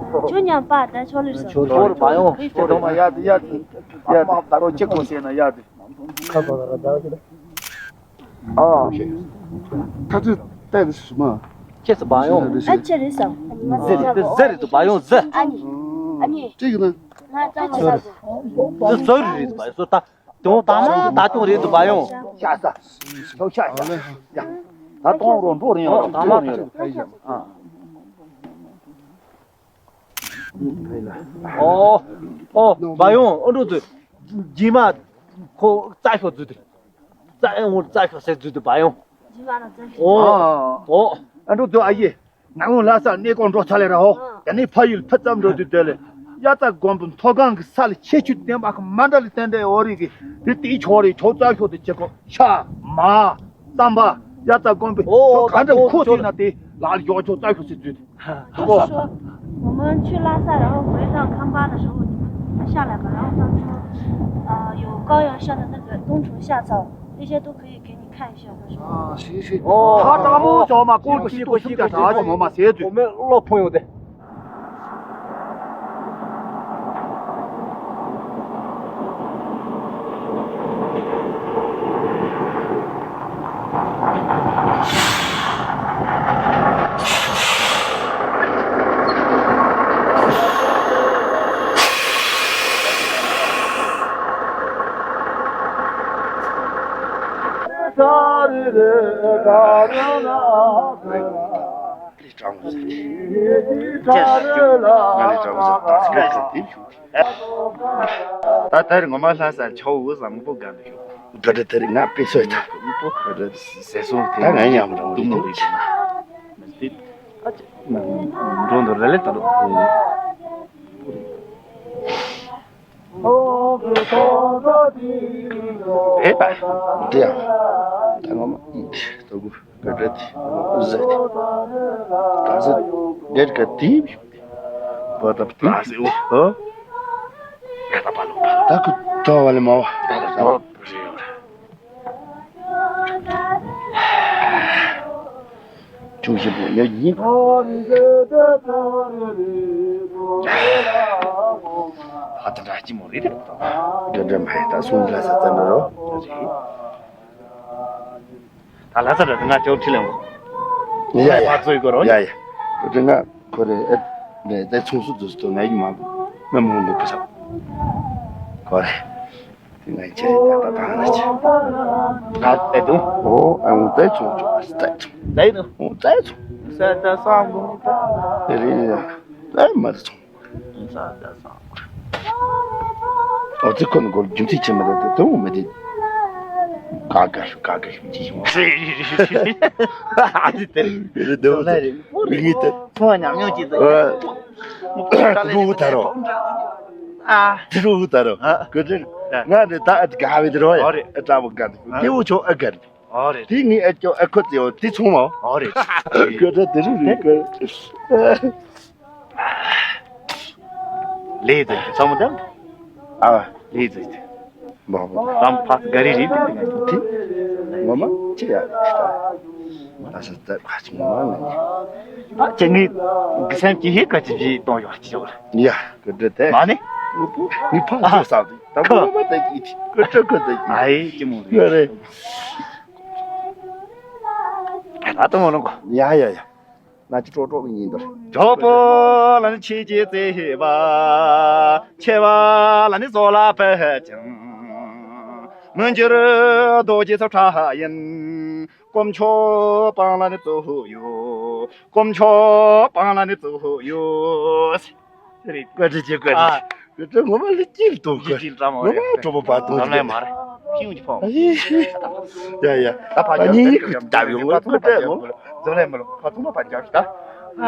ཁྱོད་ཉམས་པ་ད་ཆོག་ལེ་སོང་། ཆོག་ཆོག་མ་ཡོང་། ཁྱོད་ཐོག་མ་ཡ་དི་ཡ་དི་ཡ་དི་ད་རོ་ཅི་གོ་སེ་ན་ཡ་དི། ཁ་པ་ལ་ར་ད་གི་ད། ཨ། ཁ་ཚུད་ཏེ་སུ་མ། ཁྱེད་སུ་བ་ཡོང་། ཨ་ཅེ་རེད་ཟེར། ཟེར་རེད་ཟེར་རེད་དུ་བ་ཡོང་ཟེར། ཨ་ནི། ཨ་ནི། ཅིག་ན། ང་ཙམ་མ་ཟ་གོ། ཟེར་ཟེར་རེད་བ་ཡོང་ཟེར་ད། དོང་དང་མ་ད་དོང་རེད་དུ་བ་ཡོང་། ཤ་ཟ། ཤོག་ཤ་ཤ། ཡ། ད་དོང་རོ་འགྲོ་རེད་ཡོང་། དང་མ་ད་དོང་རེད། ཨ། ཨོ། ཨོ། བ་ཡོང་ཨ་འགྲོ་དུ། རྗེས་མ། ཁོ་རྩ་ཤོག་བརྫུས་ཏེ། རྩ་ཨེ་འོང་རྩ་ཤོག་ཟེར་བརྫུས་ཏེ་བ་ཡོང་། རྗེས་མ་ལ་རྩ་ཤོག་ཨོ། ཨོ། ཨ་འགྲོ་དུ་ཨ་ཡེ། ང་འོང་ལ་ས་གནས་སྐོར་འགྲོ་ཚ་ལེ་ར་ཧོ། ཡ་ནི་ཕ་ཡུལ་ཕུ་ཙམ་འགྲོ་དུས་དེ་ལས། དབྱར་རྩྭ་དགུན་འབུ་མཐོ་སྒང་གི་ས་ལ་ཁྱད་ཆོས་ལྡན་པ་གི་མ་འདྲ་ལ་བརྟེན་ཏེ་འོ་རིག་གི་དེ་དེའི་ཆོག་རེད་ཆོག་རྩ་ཤོག་དེ་བྱེད་གོ་ཤ་མ། རྩམ་པ། དབྱར་རྩྭ་དགུན་འབུ་ཨོ་ཆོག་ག་འདྲ་ཁོ་ཐུག་ན་དེ་ལག་ལ་ཡོག་ཆོག་རྩ་ཤོག་ཟེར་དུས། 他说，我们去拉萨，然后回到康巴的时候，你们下来吧，然后他们说，呃，有高原上的那个冬虫夏草，那些都可以给你看一下。他说，啊，行行，哦，他这个木匠嘛，工作是都是干啥的，我们嘛，谁做？我们老朋友的。 ལས་དྲང་མོ་ཟེར། ང་ལས་དྲང་མོ་ཟེར། ད་ཚིག་ག་དེབ་ཞུ། ད་ད་རེས་ངོ་མ་ལྷ་ས་ཆའོ་འུ་བཟང་པོ་ག་འདུག་ཞུ། དགའ་དྲི་དེ་རིང་ང་དཔེ་སོས་ད། དཔེ་དྲི་ཟེར་སོང་། ད་ང་ཡང་མི་འགྲོ་འདུག་མོ་རེད་ཟེར་ན། འགྲོ་འདུག་རེ་ལེ་ད་རུ། རེད་པ། འདི་ཡང་། ད་ངོ་མ་ཡིན་ཏེ་ལྟ་བུ་དགའ་དྲི་དེ་ཟེར་ཏེ། ད་ཟེར་འདིར་ག་དེབ་ཞུ། བ་ད་བ་དེབ་ཞུ། ཨོ། ད་ཁུ་ཏོ་བ་ལེ་མ་བ། ད་ད་ད་རེད་ཡོད་རེད། ཅུང་ཞིབ་པོ་ཡོད་ཡིན། ཨ་ད་འདྲ་ཅི་མོ་རེད་དེ། འདྲ་འདྲ་མ་ཡིན་ད་སུང་ལ་ས་ཙམ་རོ། ད་ལ་ས་ར་ང་ཅོག་ཁྲི་ལེང་གོ། ཡ་ཡ། ཕར་ཚོས་གོ་རོ། ཡ་ཡ། དེ་ང་ཁོ་རེ་ཨེ་རེ་དེ་ཚོང་སུ་དུ་སུ་ང་ཡི་མ་མ་མོ་མོ་གི་ས། ཁོ་རེ། དེ་ང་ཡི་ཆེ་རེ་ད་ད་ད་ང་ཆེ། ང་ཨེ་དུ། ཨོ་ཨེ་འོ་དེ་ཚོང་ཆོག་ཨ་སི་ད་ཚོང་། དེ་ནི། ཨོ་དེ་ཚོང་། ས་ད་སང་གོ་ནི་ད། དེ་རེད་ཡ། དེ་མ་དེ་ཚོང་། ཨོ་ཙི་ཁོ་ནི་སྒོར་རྒྱུ་མཚན་ཆེ་མི་འདུག་དེ་དུང་མི་དེ། ཀ་ཀ་ཤུ་ཀ་ཀ་ཤུ་ཅི་ཤུ། ཨ་ཙི་དེ་རེད་དེ་རེད་དེ། མི་ངི་དེ། ཚོང་ཉམས་མྱོང་ཅི་ཙི། རུ་ད་རོ། ཨ། དེ་རུ་ད་རོ། ཨ། ཀུ་ཙི། ང་ནི་ད་ཨ་ཙི་ག་བི་དེ་རོ་ཡ། ཨོ་རེད། ཨ་ཙི་བ་ག་དེ། དེ་བུ་ཆོ་ཨ་ག་རེད། ཨོ་རེད། དེ་ངི་ཨ་ཅོ་ཨ་ཁོ་ཙི་ཡོ་དེ་ཚོང་མ། ཨོ་རེད། ཀུ་ཙི་དེ་རུ་རེད་ཀུ། ལས་དེ་ཚང་མ་དང་། ཨ། ལས་དེ་དེ། མ་མ། རང་ཕ་ག་རེ་རེད་དེ་དེ་ངས་དེ། ངོ་མ་ཅི་ཡ། ད་ས་ད་ཁ་ཅི་ངོ་མ་ངས། ཨ་ཅེ་ངས་གི་སེམས་ཀྱི་ཧེ་ཁ་ཅི་བྱེད་གཏོང་ཡོད་ཅི་ཡོད། ཡ་ཀུ་ཙི་དེ། མ་ནི། ངུ་པུ་ངི་ཕ་ཚོ་ས་དེ་ད་ངོ་མ་ད་ཀི་ཅི་ཀུ་ཙི་ཀུ་ཙི་ཀི། ཨ་ཡེ་ཅི་མོ་རེད། ཡ་རེད། ད་ལྟ་མོ་ལོང་གོ། ཡ་ཡ་ཡ། ན་ཅི་ཀྲོ་ཀྲོ་གི་ཉིན་དོ། ཇོ་པོ་ལ་ནི་ཆེ་ཆེ་ཙེ་ཧེ་བ། ཆེ་བ་ལ་ནི་བཟོ་ལ་ཕེ་ཅང་། མི་འགྱུར་རྡོ་རྗེ་སོ་ཁྲ་ཡིན། དཀོན་མཆོག་སྤང་ལ་ནི་གཙོ་བོ་ཡོད། དཀོན་མཆོག་སྤང་ལ་ནི་གཙོ་བོ་ཡོད། དེ་རེད། བཀའ་དྲིན་ཆེ། བཀའ་དྲིན་ཆེ། ཨ། བཀའ་དྲིན། ངོ་མ་ལ་སྐྱིད་འདུག། ཡིད་ཀྱི་འདྲ་མོ་ངོ་མ་རེད། གྲོགས་པོ་བར་དུ་འཛམ་གླིང་མ་རེད། ཤིང་གི་ཕོ། ཡ་ཡ། ད་ཕ་ཉིན་ཡིག་གི་ལྟ་བའི་ངོ་མ་ཕ་ཚོང་པ་རྒྱབ་ཡོང་། འཛམ་གླིང་མ་ལ་ཕ་ཚོང་པ་རྒྱབ་ཤི་ད། ཨ།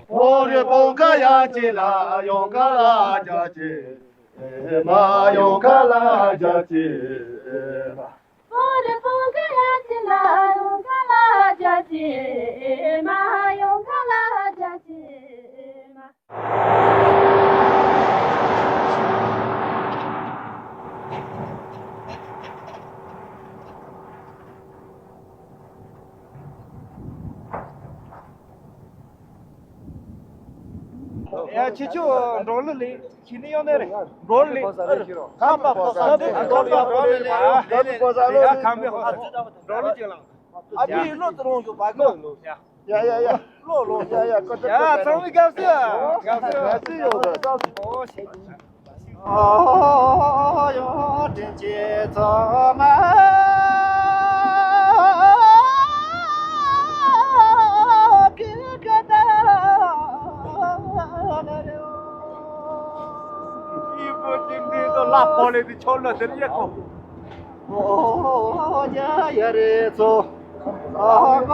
ཨོ་རེ་པོ་ཀ་ཡ་ཅི་ལ་ཡོང་ཀ་ལ་རྒྱ་ཅི། མ་ཡོང་ཀ་ལ་རྒྱ་ཅི། ཨོ་རེ་པོ་ཀ་ཡ་ཅི་ལ་ཡོང་ཀ་ལ་རྒྱ་ཅི། མ་ཡོང་ཀ་ལ་རྒྱ་ཅི། མ། ཡ། ཁྱེད་ཆོ་འབྲོག་གླུ་ལེན། ཁྱེད་ནི་ཡོང་ནས་རེད། འབྲོག་གླུ་ལེན། ཁམས་པ་ཕོ་གསར་ལེན། འབྲོག་གླུ་ལེན། ཡ། ཁམས་པའི་ཕོ་གསར། འབྲོག་གླུ་ཅིག་ལ། ཨ་ཕའི་བློ་དུ་རུང་ཞུ་བ་གོ། ཡ་ཡ་ཡ། བློ་བློ། ཡ་ཡ། ཡ། ཚང་མ་དགའ་བསུ། དགའ་བསུ། དགའ་བསུ་ཡོད་རེད། ཨོ་ཤེ། ཨོ་ཡོ། དྲིན་ཆེ་ཚང་མ་གི་ག་ད་ལ་རེ། ཨི་བོ་ཅིན་དེ་ཚོ་ལ་ཕོ་ལེ་དེ་ཆོ་ལ་དེ་ཡེ་ཁོ། ཨོ་ཡ་ཡ་རེ་ཚོ། ཨ་མ་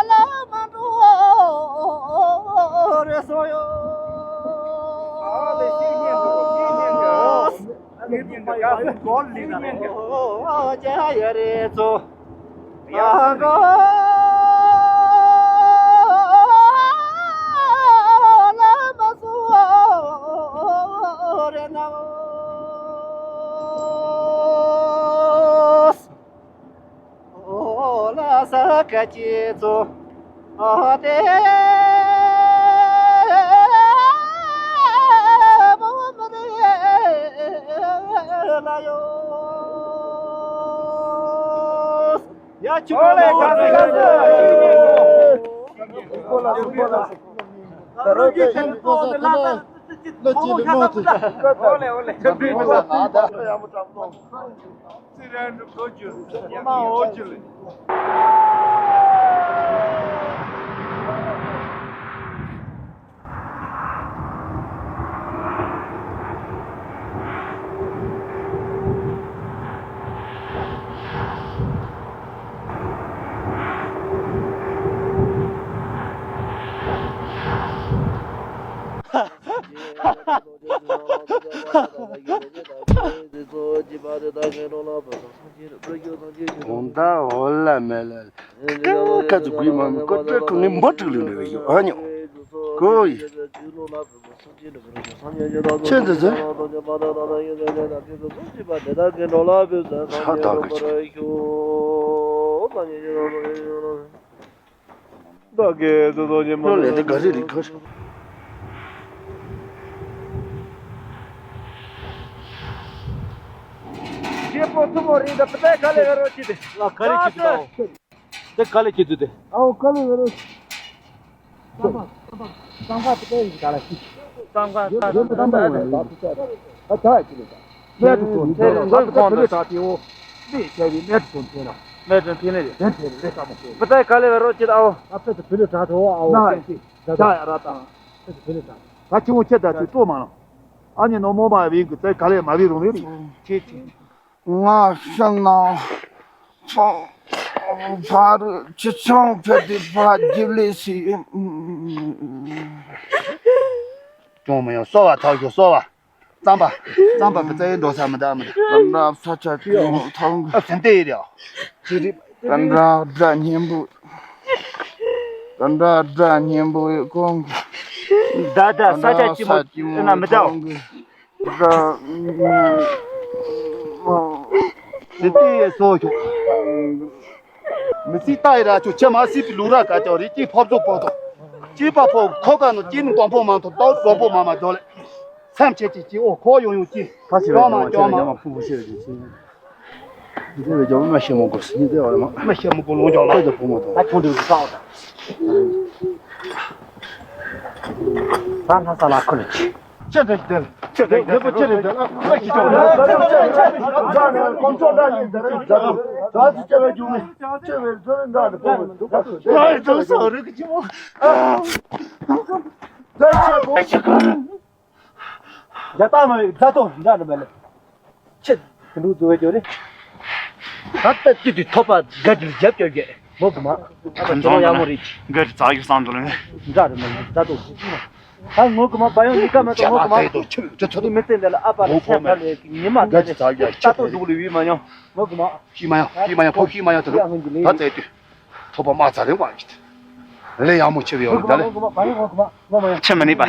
ལ་མ་འགྲོ་རེ་སོ་ཡོ། ཨོ་ལེ་ཤི་ཉན་འགྲོ་ཤི་ཉན་འགྲོ། ཨོ་ཡ་ཡ་རེ་ཚོ། ཨ་མ་ལ་མ་སོ་རེ་ན། ཨོ་ལ་ས་ཀ་ཅི་ཚོ། ཨ་དེ་མོ་མ་དེ་ལ་ཡོ། ཡ་ཆུ་ལ་ལ་ལ་ལ། ད་རོགས་ཀྱི་ཁྱེད་ཚོ་ལ་ལ་ལ་ལ་ལ་ལ་ལ་ལ། ཨོ་ལེ་ཨོ་ལེ། ཨོ་ལེ་ཨོ་ལེ། གོང་ད་འོ་ལ་མེ་ལ་ཀ་ཀ་ཙུ་གུས་མ་མི་ཀོ་ཀྲེ་ཁུ་ངའི་འབུ་ཕྲུག་ལུས་ནས་ཡོད་ཨ་ཉོ་ཀོ་ཡི། ཁྱེད་འདི་ཚོ་ཆ་ད་གི་ཆུ། བདག་གིས་བཟོ་བཟོ་ཉིན་མོ་ལོ་ལས་དེ་ག་རེ་རིགས་ག་རེ། རྒྱལ་པོ་ཐུ་མོ་རིགས་ད་བུ་ཏའི་ག་ལེ་ག་རོ་ཅི་དེ། ལ་ག་རེ་ཅི་དེ་ད་འོ། དེ་ག་ལེ་ཅི་དེ་དེ། ཨའོ་ག་ལེ་ག་རོ། ཙམ་པ་ཙམ་པ་ཙམ་པ་དེ་ག་ལེ་ཅི། ཙམ་པ་ཙམ་པ་ཙམ་པ་ཡང་ད་ད་ད་ད་ཅི་ལེ་ད། མེད་དུ་ཐོན་ཐེ་རེ་འགོ་གོང་དུ་ད་དེའོ། མེད་བྱས་པའི་མེད་དུ་ཐོན་ཐེ་ན། མེད་དུ་ཐེ་ནི་རེད། དེ་ཐེ་རེ་རེད་ཀ་མོ་ཁེ། བུ་ཏའི་ག་ལེ་བ་རོ་ཅི་ཨའོ། ད་ཕེ་ཏུ་ཕེ་ལེ་ད་ཐོ་ཨའོ། ན་ཅི་ཅི་ད་ད་ཡ་ར་ད། ཕེ་ཏུ་ཕེ་ལེ་ད། ད་ཆུ་བོ་ཁྱེད་ད་ཅི་ཏོ་མ་ལ། ཨ་ནི་ནོ་མོ་མ་བི་གི་ཏའི་ག་ལེ་མ་བི་རུང་རེ་རེ། ཅི་ཅི། ང་ཤ་ན་ཕ་ཕ་རུ་ཅི་ཆང་ཕེ་ཏི་ཕ་རྒྱུ་ལེ་སི། ཅུང་མི་ཡོང་སོ་བ་ཐག་ཞོ་སོ་བ། རྩམ་པ། རྩམ་པ་བི་ཙའི་འགྲོ་ས་མི་འདྲ་མི་འདྲ། ར་ས་ཆ་ཀི་ཐང་། ཨ་སུན་ཏེ་ཡི་རེད། ར་ར་སྙན་པོ། ར་ར་སྙན་པོ་ཡི་གོང་གི། ད་ད་ས་ཆ་ཅི་མོ་ན་མི་འདྲ། ར་སུན་ཏེ་ཡི་སོ་ཆོ། མི་སྲིད་ལྟ་ཡི་ར་ཆུ་ཆེ་མ་སྲིད་པའི་ལུག་ར་ག་ཅོ་རི་སྐྱིད་ཕོབ་ཚུགས་ཕོ་ཐོ། སྐྱིད་པ་ཕོ་ཁོ་ག་ནོ་སྐྱིད་ནི་གོང་ཕོ་མ་ཐོ་ཏོ་གོང་ཕོ་མ་མ་འདོ་ལེ། སེམས་ཆེ་ཆེ་ཆེ་ཨོ་ཁོ་ཡོང་ཡོང་ཆེ། ཁ་ཆེ་བའི་ཀྱོ་མ་ཀྱོ་མ་ཀྱོ་མ་ཕུ་བོ་ཤེས་རེ་ཆེ། འདི་བའི་ཀྱོ་མ་ཤེས་མོ་གོ་སི་ནི་དེ་བ་ལ་མ། མ་ཤེས་མོ་གོ་ལོང་ཀྱོ་མ། ཁོ་ཚོ་ཕུ་མོ་ཐོ། ད་ཁོང་དུ་ཁ་ཨོ་ད། ས་ལྷ་ས་ལ་ཁོ་ལ་ཆེ། ཅི་འདྲ་ཞིག་དེ་ལ། རྒྱ་སྟག་མ་ཡི་རྫ་ཏོ་འདྲ་འདྲ་མ་ལེ། ཆེད་དུ་འདུག་འདུག་བས་ཀྱོ་རེད། ད་ལྟ་དུས་དུས་ཐོབ་པ་དགའ་སྤྲོ་རྒྱབ་སྐྱོར་གྱི་མོ་གི་མ། ཨ་ད་ཁྱེད་རང་ཡག་མོ་རེད། འགའ་རེ་རྫ་ཡུག་སང་འདུག་ལ་ནི། འདྲ་རེད་མ་ལེ་རྫ་ཏོ། ད་ངོ་གི་མ་བ་ཡོང་ནི་ཀ་མ་ད་ངོ་གི་མ། ད་མི་ཚེ་འདི་ལ་ཨ་ཕ་ལ་ཆད་པ་ལས་ཉི་མ་འདི་ལས་ད་ལྟོ་འདུག་ལུས་ཡུལ་མ་ཡོང་ངོ་གི་མ། ཤི་མ་ཡོང་ཤི་མ་ཡོང་ཕོ་ཤི་མ་ཡོང་དེ་ལུགས་ད་བཙལ་དུས། ཐོབ་པ་དམག་རྩ་རིང་བ་ཡིན། ལས་ཡག་མོ་ཆེ་བའི་འོག་ད་ལས། ཆེ་མ་ནི་པ།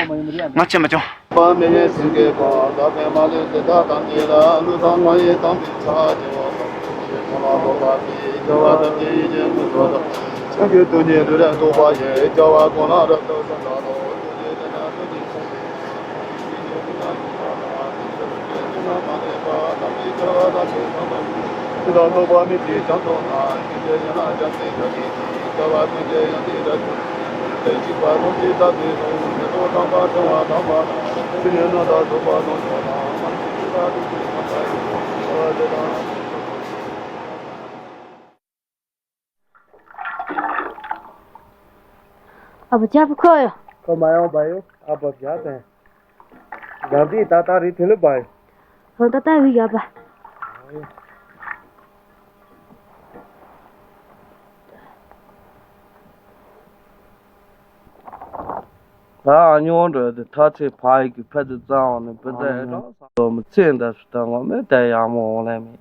ང་ཆེ་མ་ཅུང་། པ་མེ་ཡེ་སེང་གེ་གོང་ཟག་པའི་མ་ལུས་འདི་དག་དང་འདི་ལ་ཀླུ་དང་དམག་ཡི་དམ་པའི་ཚ་རྒྱལ་བ་དང་ཞེས་ཁོང་ལ་བསྟོད་པ་དེའི་རྒྱལ་བ་ཐམས་ཅད་ཡིད་ཀྱི་མངོན་སུམ་དུ་སེམས་ཀྱི་སྟོང་ཉིད་ལུས་ལས་ལྡོག་པ་ཡི་རྒྱལ་བ་གོང་ལ་རབ་ཏུ་གསོལ་ལོ། ཐུགས་རྗེ་ཅན་དང་ཐུགས་རྗེ་ཆེ། ཨ་བ་ཅག་པོ་ཁོ་ཡོ། ཁོ་མ་ཡོང་བ་ཡོ། ཨ་བ་བཞག་དང་། ཟ་དེ་ད་ལྟ་རེད་དེ་ལོ་བ་ཡོ། ཧོ་ད་ལྟ་བི་ཡོད་པ། ད་ཨ་ཉོ་འགྲོ་དེ་ཐ་ཚེ་ཕ་ཡི་གི་ཕ་དུ་རྩ་བ་ནས་བུ་ཚ་ཨེ་གྲོགས་ས་དོ་མི་ཚེ་འདི་སུ་ད་ངོ་མེད་དེ་ཡག་མོ་འོང་ལེ་མེད།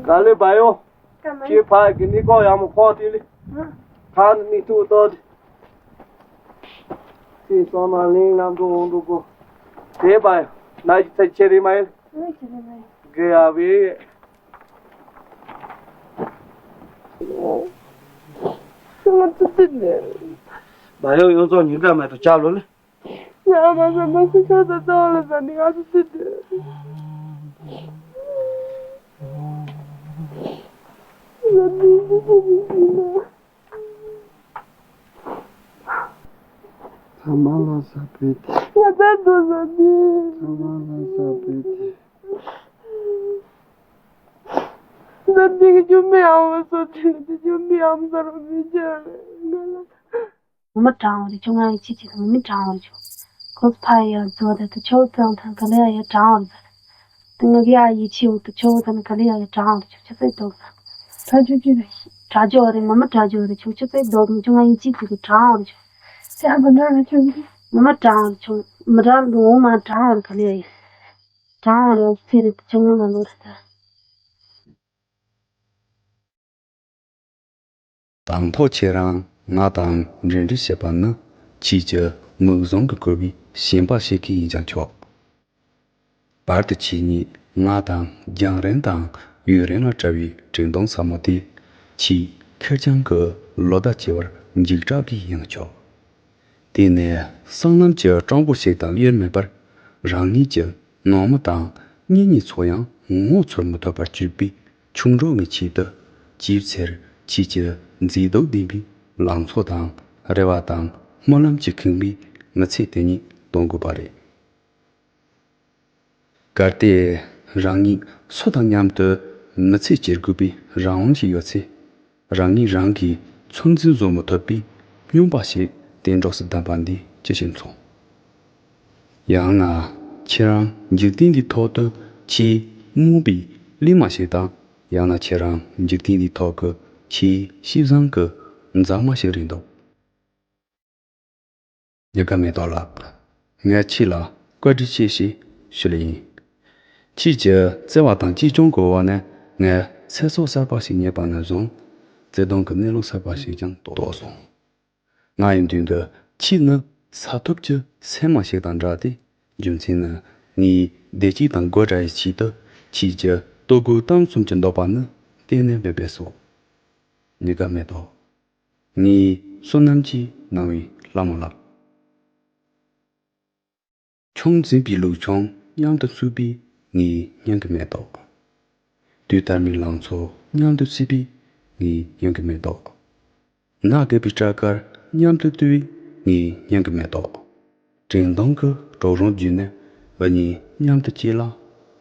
ག་ལེ་བ་ཡོ། ཁྱེད་ཕ་གི་ནི་ཀོ་ཡག་མོ་ཁོག་དེ་ལི། ཁ་ནི་ཐུག་ཏོ་དེ། སི་སོ་ན་ལིང་ལམ་དུ་འོང་འདུག་གོ། དེ་བ་ཡོ། ན་ཅི་ཚ་ཆེ་རི་མ་ཡིན། གི་ཡ་བི། ང་ཚོ་དེ་ནས། བ་ཡོ་ཡོངས་རྫོགས་ཉིན་ག་མེད་དུ་ཆགས་ལོ་ལི། ཡ་མ་ཟ་མ་སུ་ཆོག་ས་ཚོགས་ལ་ཟ་ནི་ང་ཚོ་སུ་འདྲ། ཟ་ནི་སུ་ཆོག་མི་ཤེས་ན། ཚང་མ་ལ་ཟ་བའི་དེ། ང་ཚ་ཚོ་ཟ་ནི། ཚང་མ་ལ་ཟ་བའི་དེ། ཟ་ནི་གི་ཆུ་མི་ཡང་བ་སོ་ཆུ་ནི་ཆུ་མི་ཡང་བ་ཟ་རོ་མི་ཆ་ང་ལ། ངོ་མ་དྲང་བ་རེད་ཁྱོད། ང་ཡི་ཆི་ཆི་དང་ངོ་མ་དྲང་བ་རེད་ཁྱོད། ཁོ་ཚོ་ཕ་ཡ་རྫོགས་ད་དུ་ཆོག་ཙང་ཐང་ག་ལེ་ཡ་ཡ་དྲང་བ་རེད་ཟེར། དུ་ང་གི་ཡ་ཡི་ཆི་འོག་ཏུ་ཆོག་ཙང་ག་ལེ་ཡ་ཡ་དྲང་བ་རེད་ཁྱོད་ཆི་ཚེ་རྡོག་ཙང་། ཕ་ཆུ་ཆུ་རེད། དྲ་ཇོ་རེད་ངོ་མ་དྲ་ཇོ་རེད་ཁྱོད་ཆི་ཚེ་རྡོག་ཙང་ཁྱོད་ང་ཡི་ཆི་ཆི་དུ་དྲང་བ་རེད་ཁྱོད། ཚེ་ཨ་བ་འདྲ་རེད་ཁྱོད་ངོ་མ་དྲང་བ་རེད་ཁྱོད་མི་དྲང་ལུང་མ་དྲང་བ་རེད་ག་ལེ་ཡ་ཡ། དྲང་བ་རེད་ཚེ་རེད་ཁྱོད་ང་ལ་ལོ་རེད་ད། དང་ཐོག་ཁྱེད་རང་ང་དང་འབྲེལ་འདྲིས་བྱེད་པ་ནི་ཁྱེད་ཀྱི་མིག་བཟང་གིས་བསྐོར་བའི་ཞེན་པ་ཞིག་གིས་ཡིན་ཀྱང་ཆོག་བར་དུ་ཁྱེད་ཉིད་ང་དང་རྒྱང་རིང་དང་ཡུན་རིང་ལ་བྲལ་བའི་དྲན་གདུང་ཟབ་མོ་དེ་ཁྱེད་ཁེར་རྐྱང་གི་ལོ་ཟླ་བྱེ་བར་འཇིགས་སྐྲག་གིས་ཡང་ཆོག་དེ་ནས་སྲང་ལམ་གྱི་སྤྲང་པོ་ཞིག་དང་དབྱེར་མེད་པར་རང་ཉིད་ཀྱི་ནང་མི་དང་གཉེན་ཉེ་ཚོ་ཡང་ངོ་ཚོར་མི་ཐུབ་པར་གྱུར་པའི་ཆུང་འགྲོ་ངའི་ཆེད་དུ་ཅིའི་ཕྱིར་ཁྱེད་ཀྱི་མཛེས་སྡུག་ལྡན་པའི་ལང་ཚོ་དང་རེ་བ་དང་སྨོན་ལམ་གྱིས་ཁེངས་པའི་མི་ཚེ་དེ་ཉིད་སྟོན་དགོས་པ་རེད། གལ་ཏེ་རང་ཉིད་སུ་དང་མཉམ་དུ་མི་ཚེ་སྐྱེལ་དགོས་པའི་རང་དབང་ཞིག་ཡོད་ཚེ། རང་ཉིད་རང་གིས་ཚོད་འཛིན་བཟོ་མི་ཐུབ་པའི་སྨྱོན་པ་ཞིག་གཏན་གྲོགས་སུ་བདམས་པ་འདིས་ཅི་ཞིག་མཚོན། ཡང་ན་ཁྱེད་རང་འཇིག་རྟེན་འདིའི་ཐོག་ཏུ་ཆེས་རྨོངས་པའི་གླེན་མ་ཞིག་དང་། ཡང་ན་ཁྱེད་རང་འཇིག་རྟེན་འདིའི་ཐོག་གི་ཆེས་སྐྱེས་བཟང་གི་མཛངས་མ་ཞིག་རེད་འདུག་ཉི་ག་མེ་ཏོག་ལགས། ངས་ཁྱེད་ལ་བཀའ་དྲིན་ཆེ་ཞེས་ཞུ་ལེ་ཡིན། ཁྱེད་ཀྱི་བརྩེ་བ་དང་གཅེས་སྐྱོང་གི་འོག་ནས་ངས་ཚེ་སྲོག་གསར་པ་ཞིག་རྙེད་པ་ནས་བཟུང་བརྩེ་དུང་གི་གནས་ལུགས་གསར་པ་ཞིག་ཀྱང་རྟོགས་སོང་། ང་ཡི་མདུན་དུ་ཁྱེད་ནི་ས་ཐོབ་ཀྱི་སྲན་མ་ཞིག་དང་འདྲ་སྟེ། རྒྱུ་མཚན་ནི་ངས་བདེ་སྐྱིད་དང་དགོད་བྲ་ཡི་ཆེད་དུ་ཁྱེད་ཀྱི་ལྟོ་གོས་གཏམ་གསུམ་གྱི་འདོད་པ་ནི་ གཏན་ནས་མེད་པས་སོ། ཉི་དགའ་མེ་ཏོག་ངའི་བསོད་ནམས་ཀྱིས་གནང་བའི་ལྷ་མོ་ལགས། ཁྱོད་འཛིན་པའི་ལུག་ཆུང་མཉམ་དུ་བཙུགས་པའི་ངའི་སྙིང་གི་མེ་ཏོག་དུས་དར་མའི་ལང་ཚོ་མཉམ་དུ་བསྲེས་པའི་ངའི་སྙིང་གི་མེ་ཏོག་ནགས་རྒས་པའི་སྐྲ་དཀར་མཉམ་དུ་བཏུལ་བའི་ངའི་སྙིང་གི་མེ་ཏོག་དྲན་གདུང་གི་གྲོག་རོང་བརྒྱུད་ནས་འུ་གཉིས་མཉམ་དུ་སྐྱེས་ལ་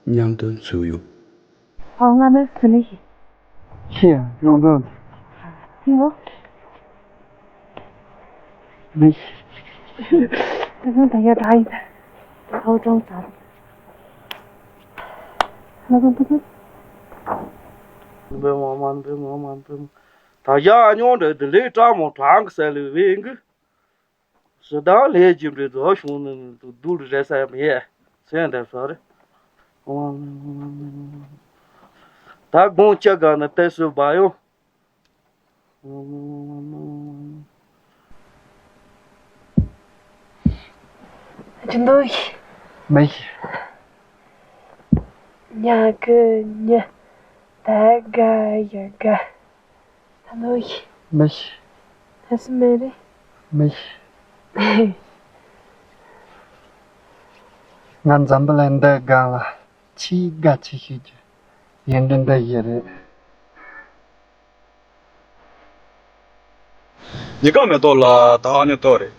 མཉམ་དུ་འཚོ་ཡོད། ཨོ་ང་མེད་སུ་ནི་ཤི། ཤི་ཡང་ཡོང་དོན་ཤི་ཡོ། མི་ཤི། ད་ད་ཡ་ད་ཡི་ད་ཧོ་ཀྲོང་ད་ལ་ད་ད་ད། འབུ་མ་མ་འབུ་མ་མ་འབུ་མ། ད་ཡ་ཨ་ཉོ་འདྲ་དེ་ལས་སྐྲག་མོ་གྲང་གི་ཟེར་ལས་བས་གི། ཞི་བདག་ལས་ཀྱི་འདྲེ་རྫོགས་བྱུང་ནི་དུ་སྡུག་རེ་ས་མེད་སེམས་དེ་ས་རེད། ད་དགོང་ཅག་ག་ནི་ཏེ་སུ་བ་ཡོང་། ཅི་འདོད། མི་ཤི། ཉ་གི་ཉ། ད་ག་ཡ་ག་ད་ནོ་ཡི། མི་ཤི། ད་སི་མེ་རེ། མི་ཤི། ང་འཛམ་བུ་གླིང་འདི་སྒང་ལ་ཆེས་དགའ་ཆེ་ཤོས་ཀྱི་ཡུལ་འདི་འདི་ཡི་རེད། ཉི་དགའ་མེ་ཏོག་ལ་ད་ཨ་ཉོ་ཏོ་རེད།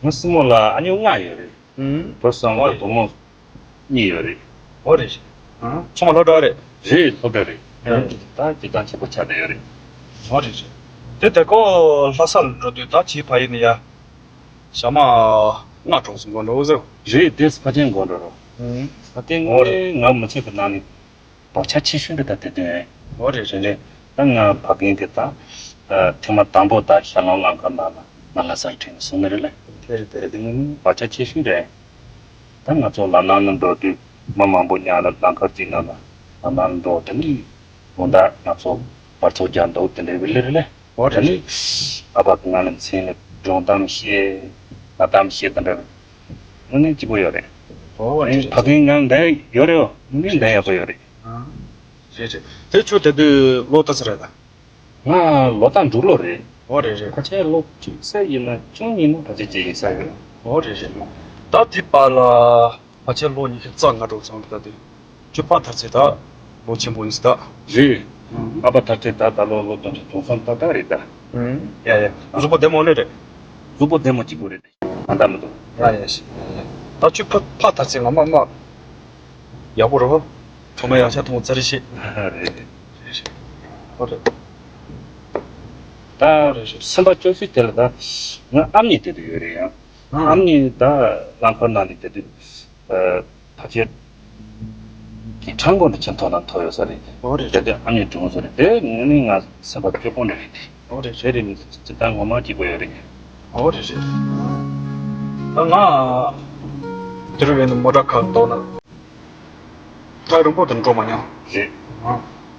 ང་སྲིང་མོ་ལ་ཨ་ཉོ་ལྔ་ཡོད་རེད། ཨུམ། བུ་གསུམ་བུ་མོ་གཉིས་ཡོད་རེད། འོ་རེད། ཨང་། ཚང་མ་སློབ་གྲྭ་རེད། རེད། སློབ་གྲྭ་རེད། ཨང་། ད་སྤྱིར་བཏང་ཆེན་པོ་ཆགས་བསྡད་ཡོད་རེད། འོ་རེད་རེད། དེ་དེ་ཀོ་ལྷ་ས་ལ་འགྲོ་དུས་ད་ཇིའི་ཕ་ཡུལ་ནས་ཡ། ཞག་མ་ལྔ་གྲོངས་སོང་མགོ་འགྲོ་འོ་ཟེར། རེད་དེ་ཕ་ཆེན་མགོ་འགྲོ་རོགས། ཨང་། ཕ་ཆེན་ངའི་ང་མི་ཚེ་གི་ནང་ནས། བག་ཆགས་ཆེ་ཤོས་འདི་ད་དེ་དོན། འོ་རེད་རེད་རེད། ད་ང་ཕ་རྒན་གྱི་ད་ཐེངས་མ་དང་པོ་ད་ཤར་ལམ་ལམ་ཁ་ནང་ལ་ང་ལྷ་སར་ཁྲིད་ནས་སོང་ནི་རེད་ལ། དེ་རེད་དེ་རེད། དེ་ནི་བག་ཆགས་ཆེ་ཤོས་རེད། ད་ང་ཚོ་ལམ་ནང་ནས་འགྲོ་དུས་མི་མང་པོ་མཉམ་ལ་ལམ་ཁ་གཅིག་ནང་ལ་ལམ་ནང་འགྲོ་དེ་ནི་དགོང་དག་ང་ཚོ་བར་ཚོགས་རྒྱག་འདུག་དེ་འདྲའི་བི་ལི་རེད་ལ། འོ་རེད། ད་ནི་ཨ་ཕ་གི་ང་ལ་མཚན་ལ་སྒྲུང་གཏམ་བཤད། ང་གཏམ་བཤད་དེ་འདྲ་རེད། དངོས་གནས་སྐྱིད་པོ་ཡོད་རེད། ཨོ་རེད། ཕ་རྒན་ང་འདྲ་ཡོད་རེད། དངོས་གནས་འདྲ་ཡག་པོ་ཡོད་རེད། ཨ། རེད་རེད། དེ་ཁྱོད་དེ་དུས་ལོ་ད་ཚོད་རེད་ད། ང་ལོ་ད་འབྲུག་ལོ་རེད། ཨོ་རེད་རེད། ཕལ་ཆེར་ལོ་བཅུ་ཚེ་ཡིན་ན་བཅུ་གཉིས་ན་ཕལ་ཆེར་ཅིག་ཡིན་ས་ཡོད། ཨོ་རེད་རེད། ད་དེ་བར་ལ་ཕལ་ཆེར་ལོ་ཉི་ཤུ་རྩ་ལྔ་འགྲོ་སོང་གི། ད་དེ་ཁྱོད་ཕ་ཐར་ཚེ་ད་ལོ་ཆེན་པོ་ཡིན་ས་ད། རེད། ཨ་ཕ་ཐར་ཚེ་ད་ད་ལོ་ལོ་དོན་ཚོ་དུང་སང་ཏག་ཏག་རེད་ད། ཡ་ཡ། གཟུགས་པོ་བདེ་མོ་ནི་རེད། གཟུགས་པོ་བདེ་མོ་གཅིག་པུ་རེད། ང་ད་མི་འདུག་ཡ་ཡ་ཤི། ད་ཁྱོད་ཕ་ཕ་ཐར་ཚེ་ང་མ་མ་ཡག་པོ་རེད། ཐོག་མ་ཡག་ཤ་ཐོང་ཙ་རི་ཤི། རེད། ཨོ་རེད། ད་སེམས་པ་སྐྱོ་ཤོས་དེ་ལ་ད་ང་ཨ་མྱེས་དེ་དུ་ཡོད་རེད་ཡང་། ཨ་མྱེས་ད་རླངས་འཁོར་ནང་ནས་དེ་དུ་ཕ་ཁྱེད་ཁྲང་གོ་འདི་ཁྱེད་ཐོག་ན་ཐོ་ཡོད་ས་རེད། ཨོ་རེད། དེ་དུ་ཨ་མྱེས་གྲོངས་ས་རེད། དེ་ངོས་ནས་ང་སེམས་པ་སྐྱོ་པོ་འདྲ་རེད། ཨོ་རེད་རེད་རེད། ཅི་ད་ངོ་མ་སྐྱིད་པོ་ཡོད་རེད། ཨོ་རེད་རེད། ད་ང་དེ་རུ་བས་ནི་མོ་ཊ་ཁག་འདོགས་ན། ད་རིང་པོ་དུ་འགྲོ་མ་མྱོང་། རེད།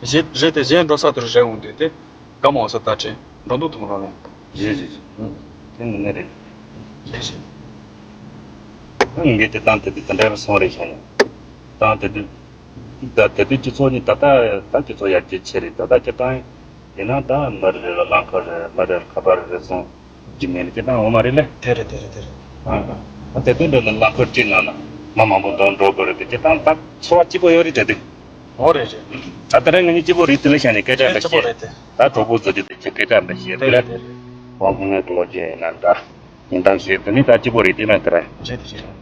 རེད་རེད་དེ་གཞན་འགྲོ་ས་དུ་རེ་འོང་དུས་དེ་དགའ་མ་འོང་ས་ད་ཁྲིད་འགྲོ་འདུག་ཐུང་རོགས་ནས། རེད་རེད་རེད། དེ་ནི་ནི་རེད། རེད་རེད། ངས་དེ་དང་དེ་དུས་དེ་འདྲ་སོང་རེད་ཤག་ཡང་། དང་དེ་དུས་ད་དེ་དུས་སྤྱི་ཚོགས་ནི་ད་ལྟ་ད་སྤྱི་ཚོགས་ཡར་རྒྱས་ཆེ་རེད། ད་ལྟ་སྤྱི་བཏང་ཡིན་ན་ད་མི་རེ་རེ་ལ་རླངས་འཁོར་རེད། མི་རེ་རེ་ཁ་པར་རེ་སོང་། རྒྱུ་མེད་ནི་སྤྱིར་བཏང་འོ་མ་རེད་ལེ། དེ་རེད་དེ་རེད་དེ་རེད། ཨ། ད་དེ་དུས་འདྲ་ནི་རླངས་འཁོར་གཅིག་ནང་ན་མི་མང་པོ་འདུག་འགྲོ་དགོས་རེད་དེ་སྤྱིར་བཏང་ད་འཚོ་བ་སྐྱིད་པོ་ཡོད་རེད་དེ་དུས། འོ་རེད་རེད། ད་ད་རེས་ང་གཉིས་སྐྱིད་པོ་རེད་དེ་ལེ་ཤ་ནི་སྐད་ཆ་འདྲ་སྐྱིད་པོ་བཤད། རེད་དེ། ད་གྲོགས་པོ་ཚོ་དེ་དུས་ཀྱི་སྐད་ཆ་འདྲ་བཤད་དེ་དེ་ལེ། རེད་དེ་རེད། ཝང་ཁོང་ངའི་གི་ལོ་རྒྱུས་ཡིན་ན་འདྲ། ཡིན་དང་བཤད་དེ་ནི་ད་སྐྱིད་པོ་རེད་དེ་ན་དེ་རེད། རེད་དེ་རེད།